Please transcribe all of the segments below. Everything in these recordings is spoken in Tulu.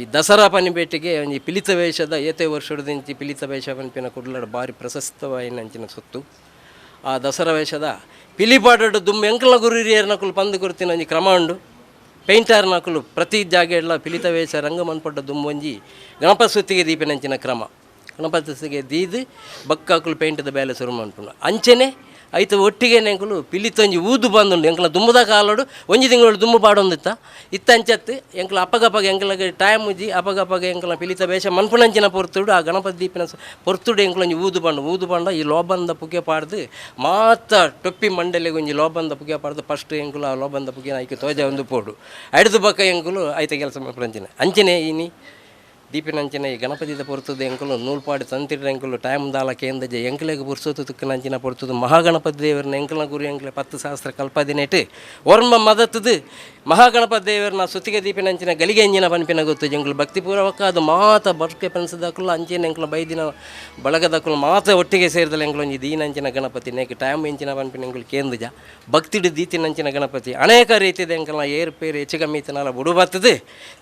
ಈ ದಸರಾ ಪನಿಬೇಟಿಗೆ ಒಂಜಿ ಪಿಲಿತ ವೇಷದ ಏತೆ ವರ್ಷಡ್ದಿಂಚಿ ಪಿಲಿತ ವೇಷ ಪನ್ಪಿನ ಕುಡ್ಲಡ್ ಬಾರಿ ಪ್ರಶಸ್ತವಾಯಿನ ಅಂಚಿನ ಸೊತ್ತು. ಆ ದಸರಾ ವೇಷದ ಪಿಲಿಪಾಡಡು ದುಂಬು ಎಂಕಲ್ನ ಗುರು ಹಿರಿಯರ್ನಕುಲು ಪಂದು ಕೊರ್ತಿನ ಒಂಜಿ ಕ್ರಮ ಉಂಡು. ಪೇಂಟರ್ನಕುಲು ಪ್ರತಿ ಜಾಗೆಡ್ಲ ಪಿಲಿತ ವೇಷ ರಂಗ ಮನ್ಪೊಡ್ಡ ದುಂಬು ಒಂಜಿ ಗಣಪತಿ ಸುತ್ತಿಗೆ ದೀಪಿನಂಚಿನ ಕ್ರಮ. ಗಣಪತಿ ಸುತ್ತಿಗೆ ದೀದು ಬಕ್ಕಾಕುಲು ಪೇಂಟದ ಬೇಲೆ ಶುರು ಮನ್ಪುಂಡು. ಅಂಚೆನೆ ಐತ ಒಟ್ಟಿಗೆ ಎಂಕುಲು ಪಿಲಿತೊಂಜಿ ಊದು ಬಂದುಂಡು. ಎಂಕಲ ದುಂಬುದ ಕಾಲಡು ಒಂಜಿ ತಿಂಗಳು ದುಂಬು ಪಾಡೊಂದಿತ್ತ ಇತ್ತ ಅಂಚತ್ತು ಎಂಕಲ ಅಪಗಪಗ ಎಂಕಲಗೆ ಟೈಮ್ ಉಜ್ಜಿ ಅಪಗಪಗ ಎಂಕಲ ಪಿಲಿತ ವೇಷ ಮನ್ಪುನಂಚಿನ ಪೊರ್ತುಡು ಆ ಗಣಪತಿ ದೀಪಿನ ಪೊರ್ತುಡು ಎಂಕುಲು ಒಂಜಿ ಊದು ಬಂಡು ಊದು ಬಂಡ ಈ ಲೋಬಂದ ಪುಗೆ ಪಾಡ್ದು ಮಾತ ಟೊಪ್ಪಿ ಮಂಡಲಿಗೆ ಒಂಜಿ ಲೋಬಂದ ಪುಗೆ ಪಾಡ್ದು ಫಸ್ಟ್ ಎಂಕುಲು ಆ ಲೋಬಂದ ಪುಗೆ ಐಕ್ ತೋಜ ಒಂದು ಪೋಡು ಐಡ್ದು ಬೊಕ್ಕ ಎಂಕುಲು ಐತ ಕೆಲಸ ಮನ್ಪುನಂಚಿನ. ಅಂಚನೆ ಇನಿ ದೀಪಿನಂಚಿನ ಈ ಗಣಪತಿದ ಪೊರ್ತುದು ಎಂಕುಲು ನೂಲ್ಪಾಡಿ ತಂತಿರ ಎಂಕುಲು ಟೈಮ್ ದಾಲ ಕೇಂದಜೆ ಎಂಕಲೆಗ್ ಪುರ್ಸೊತ್ತು ತುಕ್ಕನಂಚಿನ ಪೊರ್ತುದು ಮಹಾಗಣಪತಿ ದೇವರನ್ನ ಎಂಕಲ್ನ ಗುರು ಎಂಕಲೆ 10 ಸಹಸ್ರ ಕಲ್ಪದಿನೆಟ್ ಒರ್ಮ ಮದತ್ತದು ಮಹಾಗಣಪತಿ ದೇವರನ್ನ ಸುತ್ತಿಗೆ ದೀಪಿನಂಚಿನ ಗಲಿಗೆ ಎಂಜಿನ ಪನ್ಪಿನ ಗೊತ್ತು ಎಂಕುಲು ಭಕ್ತಿಪೂರ್ವಕ ಅದು ಮಾತ ಬರ್ಕೆ ಪೆನ್ಸದಕ್ಕಲು ಅಂಚಿನ ಎಂಕುಲು ಬೈದಿನ ಬಳಗದಕ್ಕಲು ಮಾತ ಒಟ್ಟಿಗೆ ಸೇರಿದಲ್ಲ ಎಂಕುಲು ಒಂಜಿ ದೀನಂಚಿನ ಗಣಪತಿ ನೇಕ್ ಟೈಮ್ ಎಂಚಿನ ಪನ್ಪಿನ ಎಂಕುಲು ಕೇಂದಜ ಭಕ್ತಿಡು ದೀತಿನಂಚಿನ ಗಣಪತಿ ಅನೇಕ ರೀತಿದ ಎಂಕಲ್ನ ಏರ್ಪೇರು ಹೆಚ್ಚು ಕಮ್ಮಿ ಇತ್ತನಾಲ ಬುಡು ಬತ್ತದು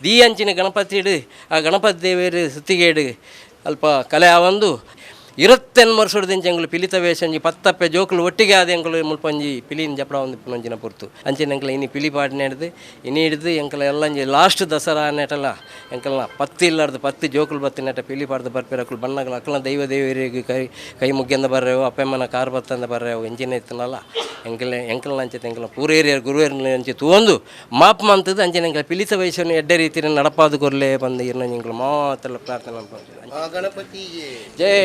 ದೀ ಅಂಚಿನ ಗಣಪತಿಡು ಆ ಗಣಪತಿ ದೇವೇರು ಸುತ್ತಿಗೇಡು ಅಲ್ಪ ಕಲೆ ಆವೊಂದು 28 ವರ್ಷದಿಂಚ ಎಂಕುಲು ಪಿಲಿತ ವೇಷ ಒಂಜಿ ಪತ್ತಪ್ಪೆ ಜೋಕುಲು ಒಟ್ಟಿಗೆ ಆದ ಎಂಕುಲು ಮುಲ್ಪ ಒಂಜಿ ಪಿಲಿನ್ ಜಪಡ ಒಂದು ಒಂಜಿನ ಪೊರ್ತು. ಅಂಚಿನ ಎಂಕಲ ಇನಿ ಪಿಲಿ ಪಾಡ್ನೆ ಹಿಡ್ದು ಇನಿ ಹಿಡ್ದು ಎಂಕಲ ಎಲ್ಲ ಒಂಜಿ ಲಾಸ್ಟ್ ದಸರಾ ನೆಟಲ ಎಂಕಲ್ನ 10 ಇಲ್ಲಾರ್ದು 10 ಜೋಕುಲು ಬತ್ತಿ ನೆಟ ಪಿಲಿ ಪಾಡ್ದು ಬರ್ಪೇರು ಅಕುಲು ಬಣ್ಣಗಳು ಅಕಲ್ನ ದೈವ ದೇವರಿಗೆ ಕೈ ಕೈ ಮುಗ್ಯಂದ ಬರ್ರೇವು ಅಪ್ಪಮ್ಮನ ಕಾರ್ ಬತ್ತಂದ ಬರ್ರೇವು ಎಂಜಿನ ಇತ್ತನಲ್ಲ ಎಂಕಲೆ ಎಂಕಲ್ನ ಅಂಚೆ ಎಂಕಲ್ನ ಪೂರೇರಿಯರ್ ಗುರುವೇರ್ನ ಅಂಚೆ ತೂವೊಂದು ಮಾಪ್ ಮಂತದ್ದು ಅಂಚಿನ ಎಂಕಲ ಪಿಲಿತ ವಯಸ್ಸನ್ನು ಎಡ್ಡೆ ರೀತಿಯ ನಡಪಾದು ಕೊರ್ಲೆ ಬಂದು ಇರ್ನ ಎಂಕಲು ಮಾತೆಲ್ಲ ಪ್ರಾರ್ಥನೆ ಮನ್ಪುಂಡು. ಗಣಪತಿಗೆ ಜೈ.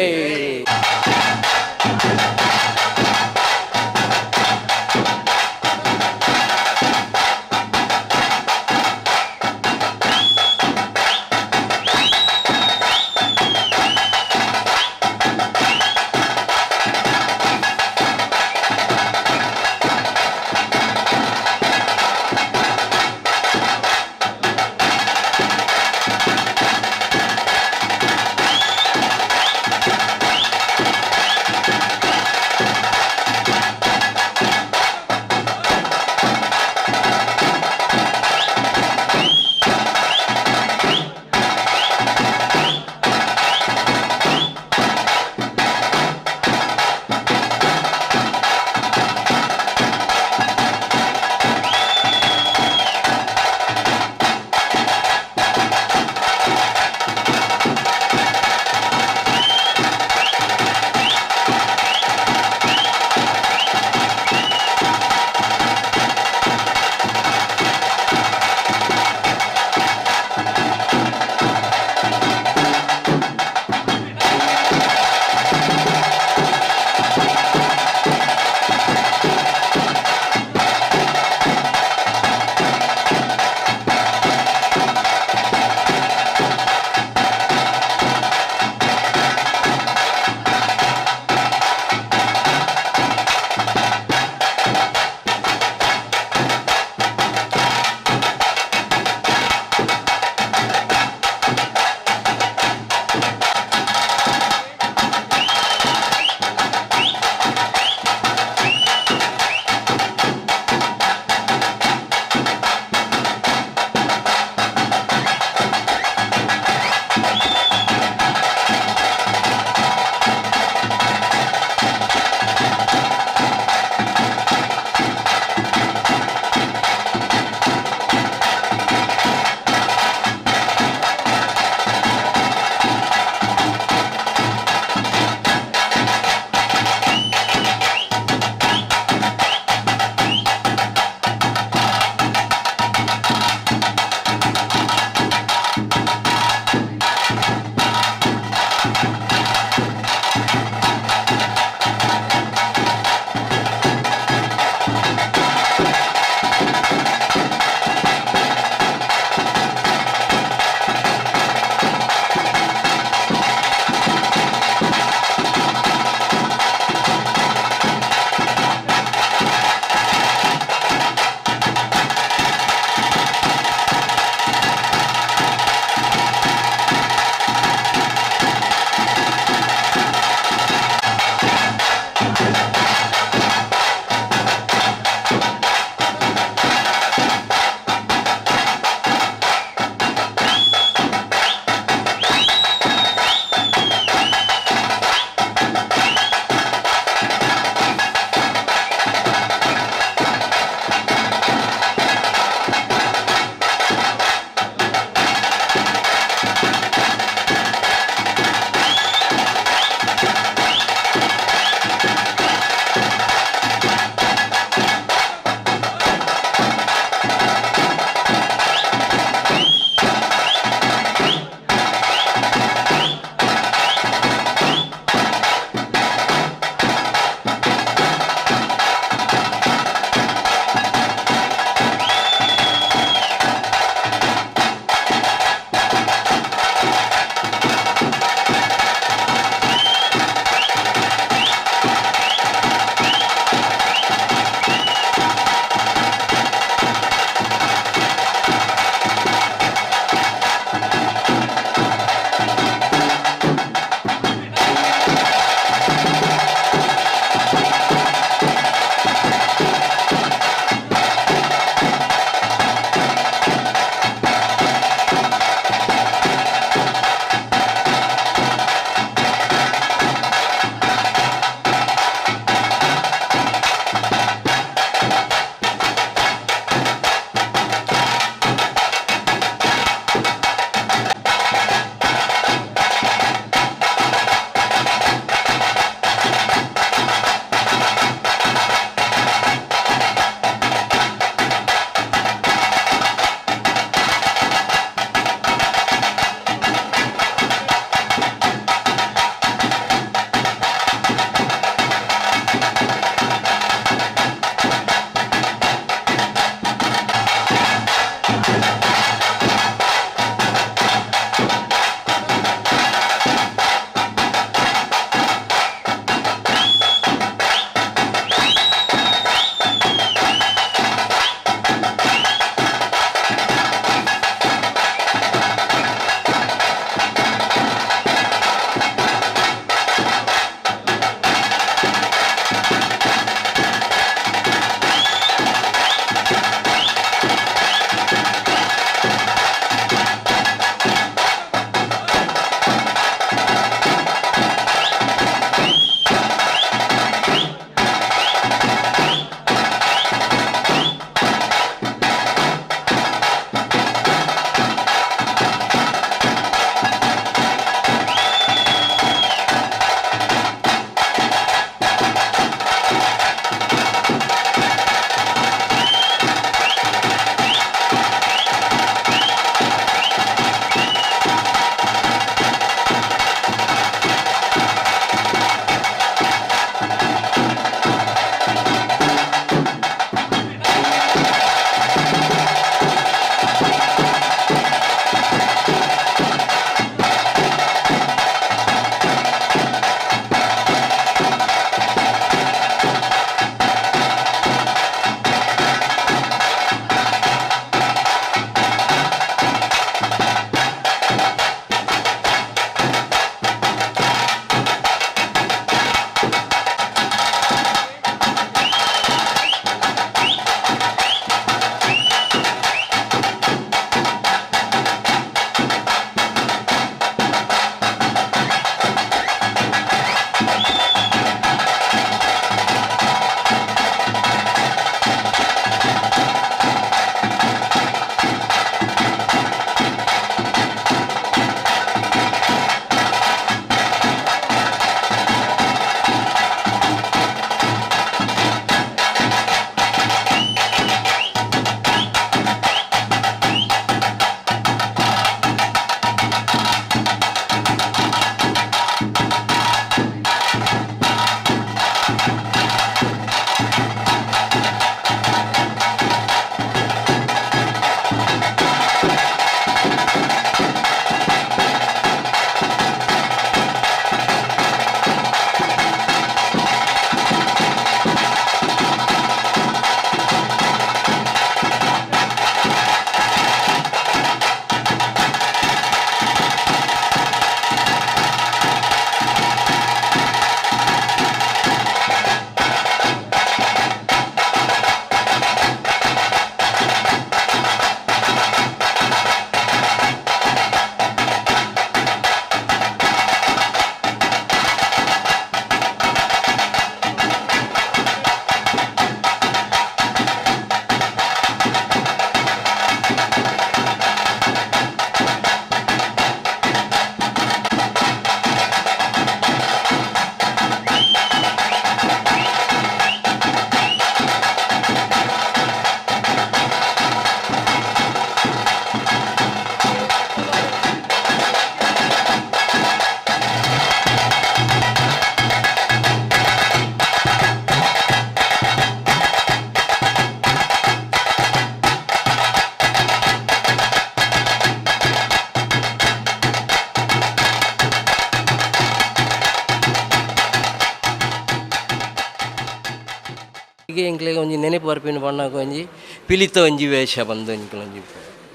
ಫಸ್ಟಿಗೆ ಎಂಕ್ಲೆಗ್ ಒಂಜಿ ನೆನೆಪು ಬರ್ಪಿನ ಪನ್ನಗ ಒಂಜಿ ಪಿಲಿತ ಒಂಜಿ ವೇಷ ಬಂದು ಎಂಕ್ಲೊಂಜಿ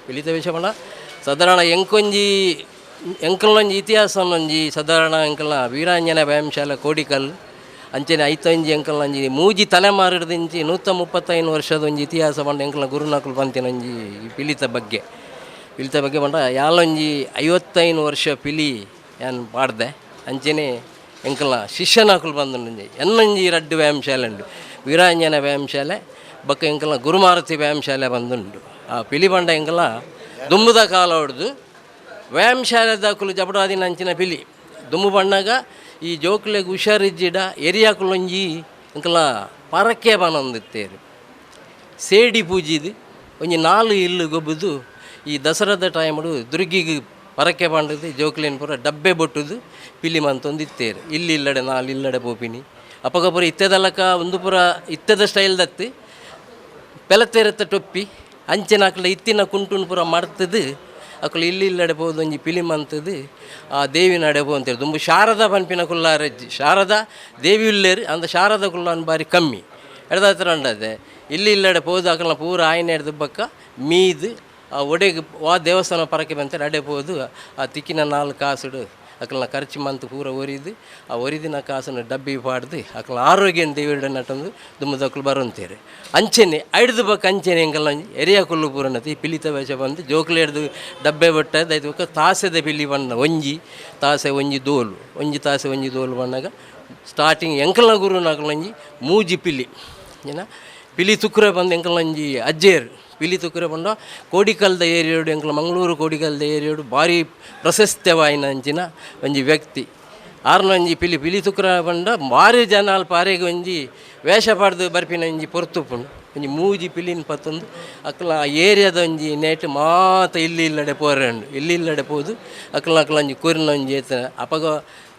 ಪಿಲಿತ ವೇಷ ಪಂಡ ಸಾಧಾರಣ ಎಂಕೊಂಜಿ ಎಂಕಲ್ನೊಂಜಿ ಇತಿಹಾಸ ಒಂಜಿ ಸಾಧಾರಣ ಎಂಕಲ್ನ ವೀರಾಂಜನ ವ್ಯಾಯಾಮಶಾಲೆ ಕೋಡಿಕಲ್ ಅಂಚನೆ ಐತೊಂಜಿ ಎಂಕಲ್ನೊಂಜಿ ಮೂಜಿ ತಲೆಮಾರಿಡ್ದಿಂಚಿ 135 ವರ್ಷದ ಒಂಜಿ ಇತಿಹಾಸ ಪಂಡ ಎಂಕಲ್ನ ಗುರುನಕುಲು ಪಂತಿನೊಂಜಿ ಈ ಪಿಲಿತ ಬಗ್ಗೆ ಪಿಲಿತ ಬಗ್ಗೆ ಪಂಡ ಯಾಲೊಂಜಿ 55 ವರ್ಷ ಪಿಲಿ ಯಾನ್ ಪಾಡ್ದೆ. ಅಂಚನೆ ಎಂಕಲ್ನ ಶಿಷ್ಯನಕುಲು ಬಂದುಂಡು ಎನ್ನೊಂಜಿ ರಡ್ಡ್ ವ್ಯಾಯಾಮಶಾಲೆ ಉಂಡು, ವೀರಾಂಜನ ವ್ಯಾಯಾಮಶಾಲೆ ಬೊಕ್ಕ ಎಂಕಲ್ನ ಗುರುಮಾರುತಿ ವ್ಯಾಯಾಮಶಾಲೆ ಬಂದುಂಡು. ಆ ಪಿಲಿ ಪಂಡ ಎಂಕಲ್ನ ದುಂಬುದ ಕಾಲ ಹೊಡ್ದು ವ್ಯಾಯಾಮಶಾಲೆದಕುಲು ಜಬಡಾದಿನ ಅಂಚಿನ ಪಿಲಿ ದುಂಬು ಬಣ್ಣಗ ಈ ಜೋಕುಲೆಗ್ ಹುಷಾರಿಜ್ಜಿಡ ಎರಿಯಾಕುಲೊಂಜಿ ಎಂಕಲ್ನ ಪರಕೆ ಬನೊಂದಿತ್ತೇರು ಸೇಡಿ ಪೂಜಿದು ಒಂಜಿ 4 ಇಲ್ಲು ಗೊಬ್ಬುದು. ಈ ದಸರಾದ ಟೈಮುಡು ದುರ್ಗಿಗೆ ಪರಕೆ ಪಂಡದು ಜೋಕುಲೆನ್ ಪೂರ ಡಬ್ಬೆ ಬೊಟ್ಟುದು ಪಿಲಿ ಮಂತೊಂದು ಇತ್ತೇರು. ಇಲ್ಲಿ ಇಲ್ಲಡೆ 4 ಇಲ್ಲಡೆ ಪೋಪಿನಿ ಅಪಗ ಪೂರ ಇತ್ತೆದಲಕ ಒಂದು ಪೂರ ಇತ್ತೆದ ಸ್ಟೈಲ್ ದತ್ತು ಪೆಲತೆರತ್ತ ಟೊಪ್ಪಿ ಅಂಚಿನ ಅಕ್ಲ ಇತ್ತಿನ ಕುಂಟುನ್ ಪೂರ ಮಡ್ತದು ಅಕುಲು ಇಲ್ಲಿ ಇಲ್ಲಡೆ ಪೋದು ಒಂಜಿ ಪಿಲಿ ಮಂತದು ಆ ದೇವಿನ ಅಡೆ ಪೋಂತೇರು. ದುಂಬು ಶಾರದಾ ಪನ್ಪಿನ ಕುಲ್ಲಾರಜ್ಜಿ ಶಾರದಾ ದೇವಿ ಉಲ್ಲೇರು ಅಂದ ಶಾರದಾ ಕುಲ್ಲಾನ್ ಬಾರಿ ಕಮ್ಮಿ ಎಡ್ದಾತ್ರ ಉಂಡದೆ ಇಲ್ಲಿ ಇಲ್ಲಡೆ ಪೋದು ಅಕಲ್ನ ಪೂರ ಆಯ್ನ ಹಿಡ್ದು ಬಕ್ಕ ಮೀದು ಆ ಒಡೆಗೆ ವಾ ದೇವಸ್ಥಾನ ಪರಕೆ ಬಂತಾರೆ ಅಡೆ ಪೋದು ಆ ತಿಕ್ಕಿನ 4 ಕಾಸುಡು ಅಕಲ್ನ ಖರ್ಚು ಮಂತ್ ಪೂರ ಒರಿದು ಆ ಒರಿದಿನ ಕಾಸನ್ನು ಡಬ್ಬಿ ಪಾಡ್ದು ಅಕಲ್ನ ಆರೋಗ್ಯ ದೇವಿಡ ನಟಂದು ದುಮ್ಮದಕ್ಕಲು ಬರಂತೇರು. ಅಂಚೆನೆ ಐಡ್ದು ಬಕ್ಕ ಅಂಚೆನೆ ಎಂಕಲ್ನ ಎರಿಯ ಕುಲ್ಲು ಪೂರನತಿ ಪಿಲಿತ ವೇಷ ಬಂದು ಜೋಕುಲು ಹಿಡ್ದು ಡಬ್ಬೆ ಬಟ್ಟೆ ಐದು ಬೊಕ್ಕ ತಾಸೆದ ಪಿಲಿ ಬಣ್ಣ ಒಂಜಿ ತಾಸೆ ಒಂಜಿ ದೋಲು ಒಂಜಿ ತಾಸೆ ಒಂಜಿ ದೋಲು ಬಣ್ಣಗ ಸ್ಟಾರ್ಟಿಂಗ್ ಎಂಕಲ್ನ ಗುರುನಕಲೊಂಜಿ ಮೂಜಿ ಪಿಲಿ ಏನ ಪಿಲಿ ತುಕ್ರೆ ಬಂದು ಎಂಕಲ್ನೊಂಜಿ ಅಜ್ಜೇರು ಪಿಲಿ ತುಕ್ರೆ ಪಂಡ ಕೋಡಿಕಲ್ದ ಏರಿಯೋಡು ಎಂಕಲ್ನ ಮಂಗಳೂರು ಕೋಡಿಕಲ್ದ ಏರಿಯೋಡು ಭಾರಿ ಪ್ರಶಸ್ತವಾಯಿನ ಅಂಚಿನ ಒಂಜಿ ವ್ಯಕ್ತಿ ಆರ್ನೊಂಜಿ ಪಿಲಿ ಪಿಲಿ ತುಕ್ರ ಪಂಡ ಭಾರಿ ಜನ ಅಲ್ಪ ಆರೆಗ್ ಒಂಜಿ ವೇಷ ಪಾಡ್ದು ಬರ್ಪಿನ ಒಂಜಿ ಪೊರ್ತುಪುಂಡು. ಒಂಜಿ ಮೂಜಿ ಪಿಲಿನ್ ಪತ್ತೊಂದು ಅಕ್ಲ ಆ ಏರಿಯಾದ ಒಂಜಿ ನೇಟ್ ಮಾತ ಇಲ್ಲಿ ಇಲ್ಲಡೆ ಪೋರೆ ಉಂಡು ಇಲ್ಲಿ ಇಲ್ಲಡೆ ಪೋದು ಅಕ್ಲ ಅಕ್ಲ ಒಂಜಿ ಕೊರಿನ ಒಂಜಿ ಏತ ಅಪಗ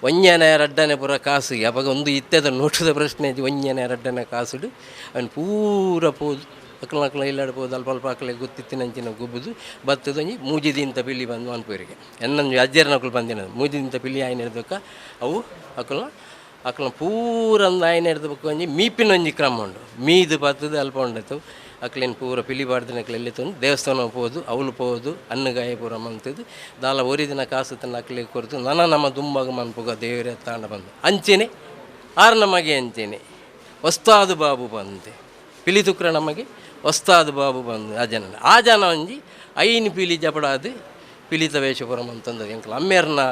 ಒಂಜನೆ ರಡ್ಡನೆ ಪೂರ ಕಾಸಿಗೆ ಅಪಗ ಒಂದು ಇತ್ತೆದ ನೋಟದ ಪ್ರಶ್ನೆ ಒಂಜನೆ ರಡ್ಡನೆ ಕಾಸುಡು ಅವನು ಪೂರ ಪೋದು ಅಕ್ಲ ಅಕ್ಲ ಇಲ್ಲಡೆ ಪೋದು ಅಲ್ಪ ಅಲ್ಪ ಅಕ್ಲೆ ಗೊತ್ತಿತ್ತಿನಂಚಿನ ಗೊಬ್ಬುದು ಬತ್ತದ ಒಂಜಿ ಮೂಜಿದಿಂತ ಪಿಲಿ ಬಂದು ಅನ್ಪುರಿಗೆ ಎನ್ನೊಂಜಿ ಅಜ್ಜೆರ್ನಕುಲು ಬಂದಿನ ಮೂಜಿದಿಂತ ಪಿಲಿ ಆಯ್ನ ಹಿಡ್ದಕ್ಕ ಅವು ಅಕ್ಲ ಅಕ್ಲ ಪೂರ ಒಂದು ಆಯ್ನ ಹಿಡ್ದು ಬೊಕ್ಕ ಒಂಜಿ ಮೀಪಿನ ಒಂಜಿ ಕ್ರಮ ಉಂಡು ಮೀದು ಬತ್ತದು ಅಲ್ಪ ಉಂಡತ್ತು ಅಕ್ಲೇನು ಪೂರ ಪಿಲಿ ಪಾಡ್ದಿನ ಅಕ್ಲೆ ಎಲ್ಲಿ ತಂದು ದೇವಸ್ಥಾನ ಪೋದು ಅವಳು ಪೋದು ಅನ್ನಗಾಯ ಪೂರ ಮಂತದ್ದು ದಾಲ ಒರಿದಿನ ಕಾಸು ತನ್ನ ಅಕ್ಲೆಗ್ ಕೊರ್ದು ನನ ನಮ್ಮ ದುಂಬಾಗ ಮನ್ಪುಗ ದೇವರೇ ತಾಂಡ ಬಂದು ಅಂಚೆನೆ ಆರ್ ನಮಗೆ ಅಂಚೆನೆ ವಸ್ತಾದು ಬಾಬು ಬಂದೆ ಪಿಲಿ ತುಕ್ರ ನಮಗೆ ವಸ್ತಾದು ಬಾಬು ಬಂದು ಆ ಜನ ಆ ಜನ ಒಂಜಿ ಐನು ಪಿಲಿ ಜಪಡಾದು ಪಿಲಿತ ವೇಷಪುರಂ ಅಂತಂದು ಎಂಕಲ ಅಮ್ಮೇರ್ನ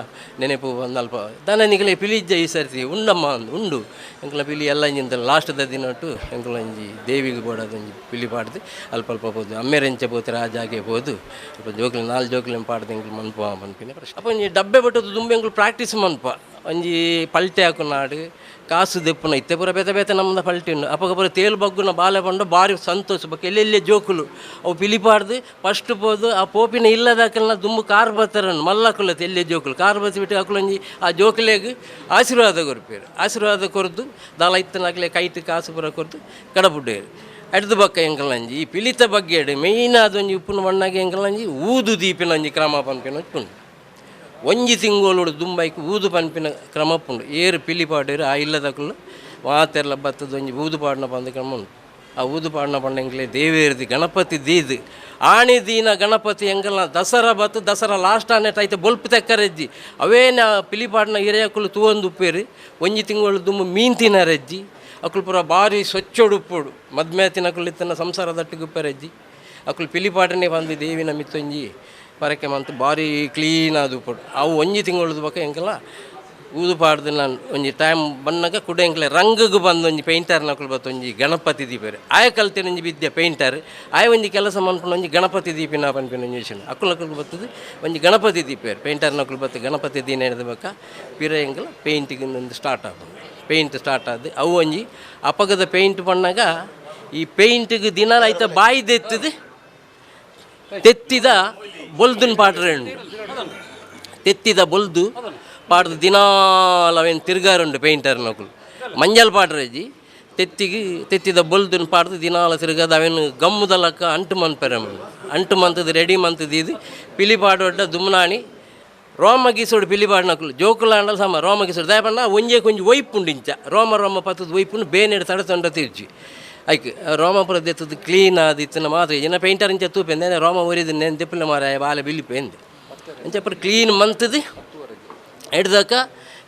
ನೆನಪು ಬಂದು ಅಲ್ಪ ದಾನ ನಿಗಲೆ ಪಿಲಿಜ್ಜ ಈ ಸರ್ತಿ ಉಂಡಮ್ಮ ಅಂದು ಉಂಡು ಎಂಕಲ ಪಿಲಿ ಎಲ್ಲ ಇಂಚಿಂತ ಲಾಸ್ಟ್ದ ದಿನಟ್ಟು ಎಂಕಲ ಒಂಜಿ ದೇವಿಗೆ ಬೋಡಾದ ಒಂಜಿ ಪಿಲಿ ಪಾಡ್ದು ಅಲ್ಪ ಅಲ್ಪ ಪೋದು ಅಮ್ಮೇರೆಂಚ ಪೋತಾರೆ ಆ ಜಾಗೆ ಪೋದು ಅಲ್ಪ ಜೋಕ್ಲೆ 4 ಜೋಕ್ಲೆನ್ ಪಾಡ್ದು ಎಂಕಲು ಮನ್ಪ ಪನ್ಪಿನ ಪ್ರಶ್ನೆ. ಅಪ್ಪ ಒಂಜಿ ಡಬ್ಬೆ ಬಟ್ಟದ್ದು ದುಂಬು ಎಂಕಲು ಪ್ರಾಕ್ಟೀಸ್ ಮನ್ಪ ಒಂಜಿ ಪಲ್ಟೆ ಹಾಕುನಾಡು ಕಾಸು ದೆಪ್ಪುನ ಇತ್ತೆ ಪೂರ ಬೇತೆ ಬೇತೆ ನಮ್ಮದ ಪಲ್ಟಿ ಉಂಡು ಅಪಗ ಪೂರ ತೇಲು ಬಗ್ಗುನ ಬಾಲೆ ಪಂಡ ಭಾರಿ ಸಂತೋಷ ಬೊಕ್ಕ ಎಲ್ಲೆಲ್ಲಿ ಜೋಕುಲು ಅವು ಪಿಲಿ ಪಾಡ್ದು ಫಸ್ಟ್ ಪೋದು ಆ ಪೋಪಿನ ಇಲ್ಲದಕ್ಕಲ್ನ ದುಂಬು ಕಾರ್ ಬತ್ತರ ಮಲ್ಲಕುಲ ಎಲ್ಲೆ ಜೋಕುಲು ಕಾರ್ ಬತ್ತಿ ಬಿಟ್ಟು ಅಕುಲೊಂಜಿ ಆ ಜೋಕುಲೆಗ್ ಆಶೀರ್ವಾದ ಕೊರ್ಪೇರು ಆಶೀರ್ವಾದ ಕೊರ್ದು ದಾಲ ಇತ್ತನಕ್ಲೆ ಕೈಟ್ ಕಾಸು ಪೂರ ಕೊರ್ದು ಕಡಪುಡ್ಡೇರು. ಅಡ್ದು ಬೊಕ್ಕ ಎಂಕಲಂಜಿ ಈ ಪಿಲಿತ ಬಗ್ಗೆ ಮೇಯ್ನ್ ಆದೊಂಜಿ ಉಪ್ಪುನ ಮಣ್ಣಾಗ ಎಂಕಲಂಜಿ ಊದು ದೀಪಿನ ಒಂಜಿ ಕ್ರಮ ಪನ್ಪಿನ ಉಪ್ಪುಂಡು. ಒಂಜಿ ತಿಂಗೋಲುಡು ದುಂಬೈಕ್ ಊದು ಪನ್ಪಿನ ಕ್ರಮ ಉಪ್ಪುಂಡು. ಏರು ಪಿಲಿ ಪಾಡೇರು ಆ ಇಲ್ಲದಕುಲು ಮಾತೆರ್ಲ ಬತ್ತದ ಒಂಜಿ ಊದು ಪಾಡ್ನ ಪಂದ್ ಕ್ರಮ ಉಂಡು. ಆ ಊದು ಪಾಡ್ನ ಪಂಡ ಎಂಕ್ಲೆ ದೇವೇರ್ದಿ ಗಣಪತಿ ದೀದ್ ಆಣಿ ದೀನ ಗಣಪತಿ ಎಂಕಲ್ನ ದಸರಾ ಬತ್ತು ದಸರಾ ಲಾಸ್ಟ್ ಆನೆಟ್ ಐತೆ ಬೊಲ್ಪು ತೆಕ್ಕರೆಜ್ಜಿ ಅವೇನ ಪಿಲಿ ಪಾಡ್ನ ಹಿರಿಯಕುಲು ತೂವೊಂದು ಉಪ್ಪೇರು ಒಂಜಿ ತಿಂಗಳು ದುಂಬು ಮೀನ್ ತಿನ್ನರೆಜ್ಜಿ ಅಕುಲು ಪೂರ ಭಾರಿ ಸ್ವಚ್ಛೋಡು ಉಪ್ಪೋಡು ಮದ್ಮೆ ತಿನಕುಲು ಇತ್ತನ ಸಂಸಾರದಟ್ಟಿಗೆ ಉಪ್ಪೆರೆಜ್ಜಿ ಅಕುಲು ಪಿಲಿ ಪಾಡನೆ ಬಂದು ದೇವಿನ ಮಿತ್ತೊಂಜಿ ಪರಕೆ ಮಂತ್ ಭಾರಿ ಕ್ಲೀನ್ ಆದ್ ಉಪ್ಪೋಡು. ಅವು ಒಂಜಿ ತಿಂಗಳದ ಬೊಕ್ಕ ಎಂಕಲ್ಲ ಊದು ಪಾಡ್ದು ನಾನು ಒಂಜಿ ಟೈಮ್ ಬನ್ನಗ ಕುಡ ಎಂಕ್ಲೆ ರಂಗಗ್ ಬಂದು ಒಂಜಿ ಪೇಂಟರ್ನಕುಲು ಬತ್ತು ಒಂಜಿ ಗಣಪತಿ ದೀಪೇರು ಆಯ ಕಲ್ತಿನ ಒಂಜಿ ವಿದ್ಯೆ ಪೇಂಟರ್ ಆಯ ಒಂಜಿ ಕೆಲಸ ಮನ್ಪುನ ಒಂಜಿ ಗಣಪತಿ ದೀಪಿನ ಪನ್ಪಿನ ಒಂಜಿ ವಿಷಯ ಅಕುಲು ಅಕುಲು ಬತ್ತದು ಒಂಜಿ ಗಣಪತಿ ದೀಪೇರು ಪೇಂಟರ್ನಕುಲು ಬತ್ತು ಗಣಪತಿ ದೀನ ಹಿಡ್ದು ಬೊಕ್ಕ ಪಿರ ಎಂಕಲ ಪೇಂಟಿಂಗ್ ಒಂದು ಸ್ಟಾರ್ಟ್ ಆಪುಂಡು. ಪೇಂಟ್ ಸ್ಟಾರ್ಟ್ ಆದ್ ಅವು ಒಂಜಿ ಅಪಗದ ಪೇಂಟ್ ಪಣ್ಣಾಗ ಈ ಪೇಂಟಿಗೆ ದಿನ ಐತ ಬಾಯಿ ದೆತ್ತದು ತೆತ್ತಿದ ಬೊಲ್ದುನ್ ಪಾಡ್ರೆ ಉಂಡು ತೆತ್ತಿದ ಬೊಲ್ದು ಪಾಡ್ದು ದಿನಾಲ ಅವೇನು ತಿರ್ಗಾರುಂಡು ಪೇಂಟರ್ನಕುಲು ಮಂಜಲ್ ಪಾಡ್ರೆಜಿ ತೆತ್ತಿಗೆ ತೆತ್ತಿದ ಬೊಲ್ದುನ್ ಪಾಡ್ದು ದಿನಾಲ ತಿರ್ಗದ ಅವೇನು ಗಮ್ಮುದ ಲಕ್ಕ ಅಂಟು ಮನ್ಪೆರೆ ಅಂಟು ಮಂತದ್ದು ರೆಡಿ ಮಂತದ್ದು ಇದು ಪಿಲಿ ಪಾಡೊಡ್ಡ ದುಮ್ನಾಣಿ ರೋಮ ಗೀಸೋಡು ಪಿಲಿ ಪಾಡ್ನಕುಲು ಜೋಕುಲು ಆಂಡಲ ಸಮ ರೋಮ ಗೀಸೋಡು ದಾಯ ಪಂಡ ಒಂಜೇ ಕೊಂಜಿ ಒಯ್ಪುಂಡು ಇಂಚ ರೋಮ ರೋಮ ಪತ್ತದ ಒಯ್ಪುಂಡು ಬೇನೆಡ್ ತಡ ತೊಂಡ ತಿರ್ಜಿ ಐಕ್ ರೋಮಪುರ ದೆತ್ತದು ಕ್ಲೀನ್ ಆದ್ ಇತ್ತಿನ ಮಾತ್ರ ಜನ ಪೇಂಟರ್ ಇಂಚ ತೂಪೆಂದೆ ರೋಮ ಒರಿದು ನೇನು ದೆಪ್ಪುಲೆ ಮಾರಾಯ ಬಾಲೆ ಬಿಲ್ಲಿಪೆಂದು ಅಂಚ ಪೂರ ಕ್ಲೀನ್ ಮಂತದು ಎಡ್ದಕ್ಕ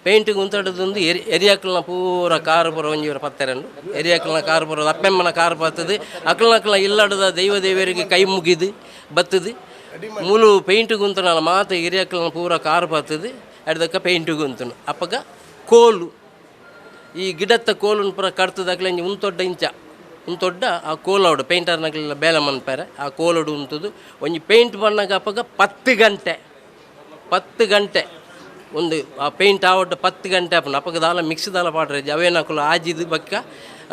ಪೇಂಟಿಗೆ ಉಂತಡದೊಂದು ಎರಿ ಎರಿಯಾಕಲ್ನ ಪೂರ ಕಾರು ಪೂರ ಒಂಜಿ ಪತ್ತೆರಂಡು ಎರಿಯಾಕಲ್ನ ಕಾರು ಪೂರ ಅಪ್ಪೆಮ್ಮನ ಕಾರು ಪತ್ತದು ಅಕ್ಲನಕ್ಲ ಇಲ್ಲಡದ ದೈವ ದೇವರಿಗೆ ಕೈ ಮುಗಿದು ಬತ್ತದು ಮೂಲು ಪೇಂಟಿಗೆ ಉಂತನಲ್ಲ ಮಾತ ಎರಿಯಾಕಲ್ನ ಪೂರ ಕಾರು ಪತ್ತದು ಎಡ್ದಕ್ಕ ಪೇಂಟಿಗೆ ಉಂತನು ಅಪ್ಪಗ ಕೋಲು ಈ ಗಿಡತ್ತ ಕೋಲುನ್ ಪೂರ ಕಡ್ತದ ಅಕ್ಲೆ ಇಂಚ ಉಂತೊಡ್ಡ ಇಂಚ ಉಂತೊಡ್ಡ ಆ ಕೋಲೋಡು ಪೇಂಟರ್ನಕ್ಲೆಲ್ಲ ಬೇಲೆ ಮನ್ಪೆರೆ ಆ ಕೋಲೋಡು ಉಂತದು ಒಂಜಿ ಪೇಂಟ್ ಬಣ್ಣಗ ಅಪ್ಪಗ 10 ಗಂಟೆ 10 ಗಂಟೆ ಒಂದು ಆ ಪೇಂಟ್ ಆವಡ್ಡ 10 ಗಂಟೆ ಆಪುಂಡು ಅಪ್ಪಗ ದಾಲ ಮಿಕ್ಸ್ ದಾಲ ಪಾಡ್ರೆ ಅವೇನ ಅಕುಲು ಆಜಿದು ಬಕ್ಕ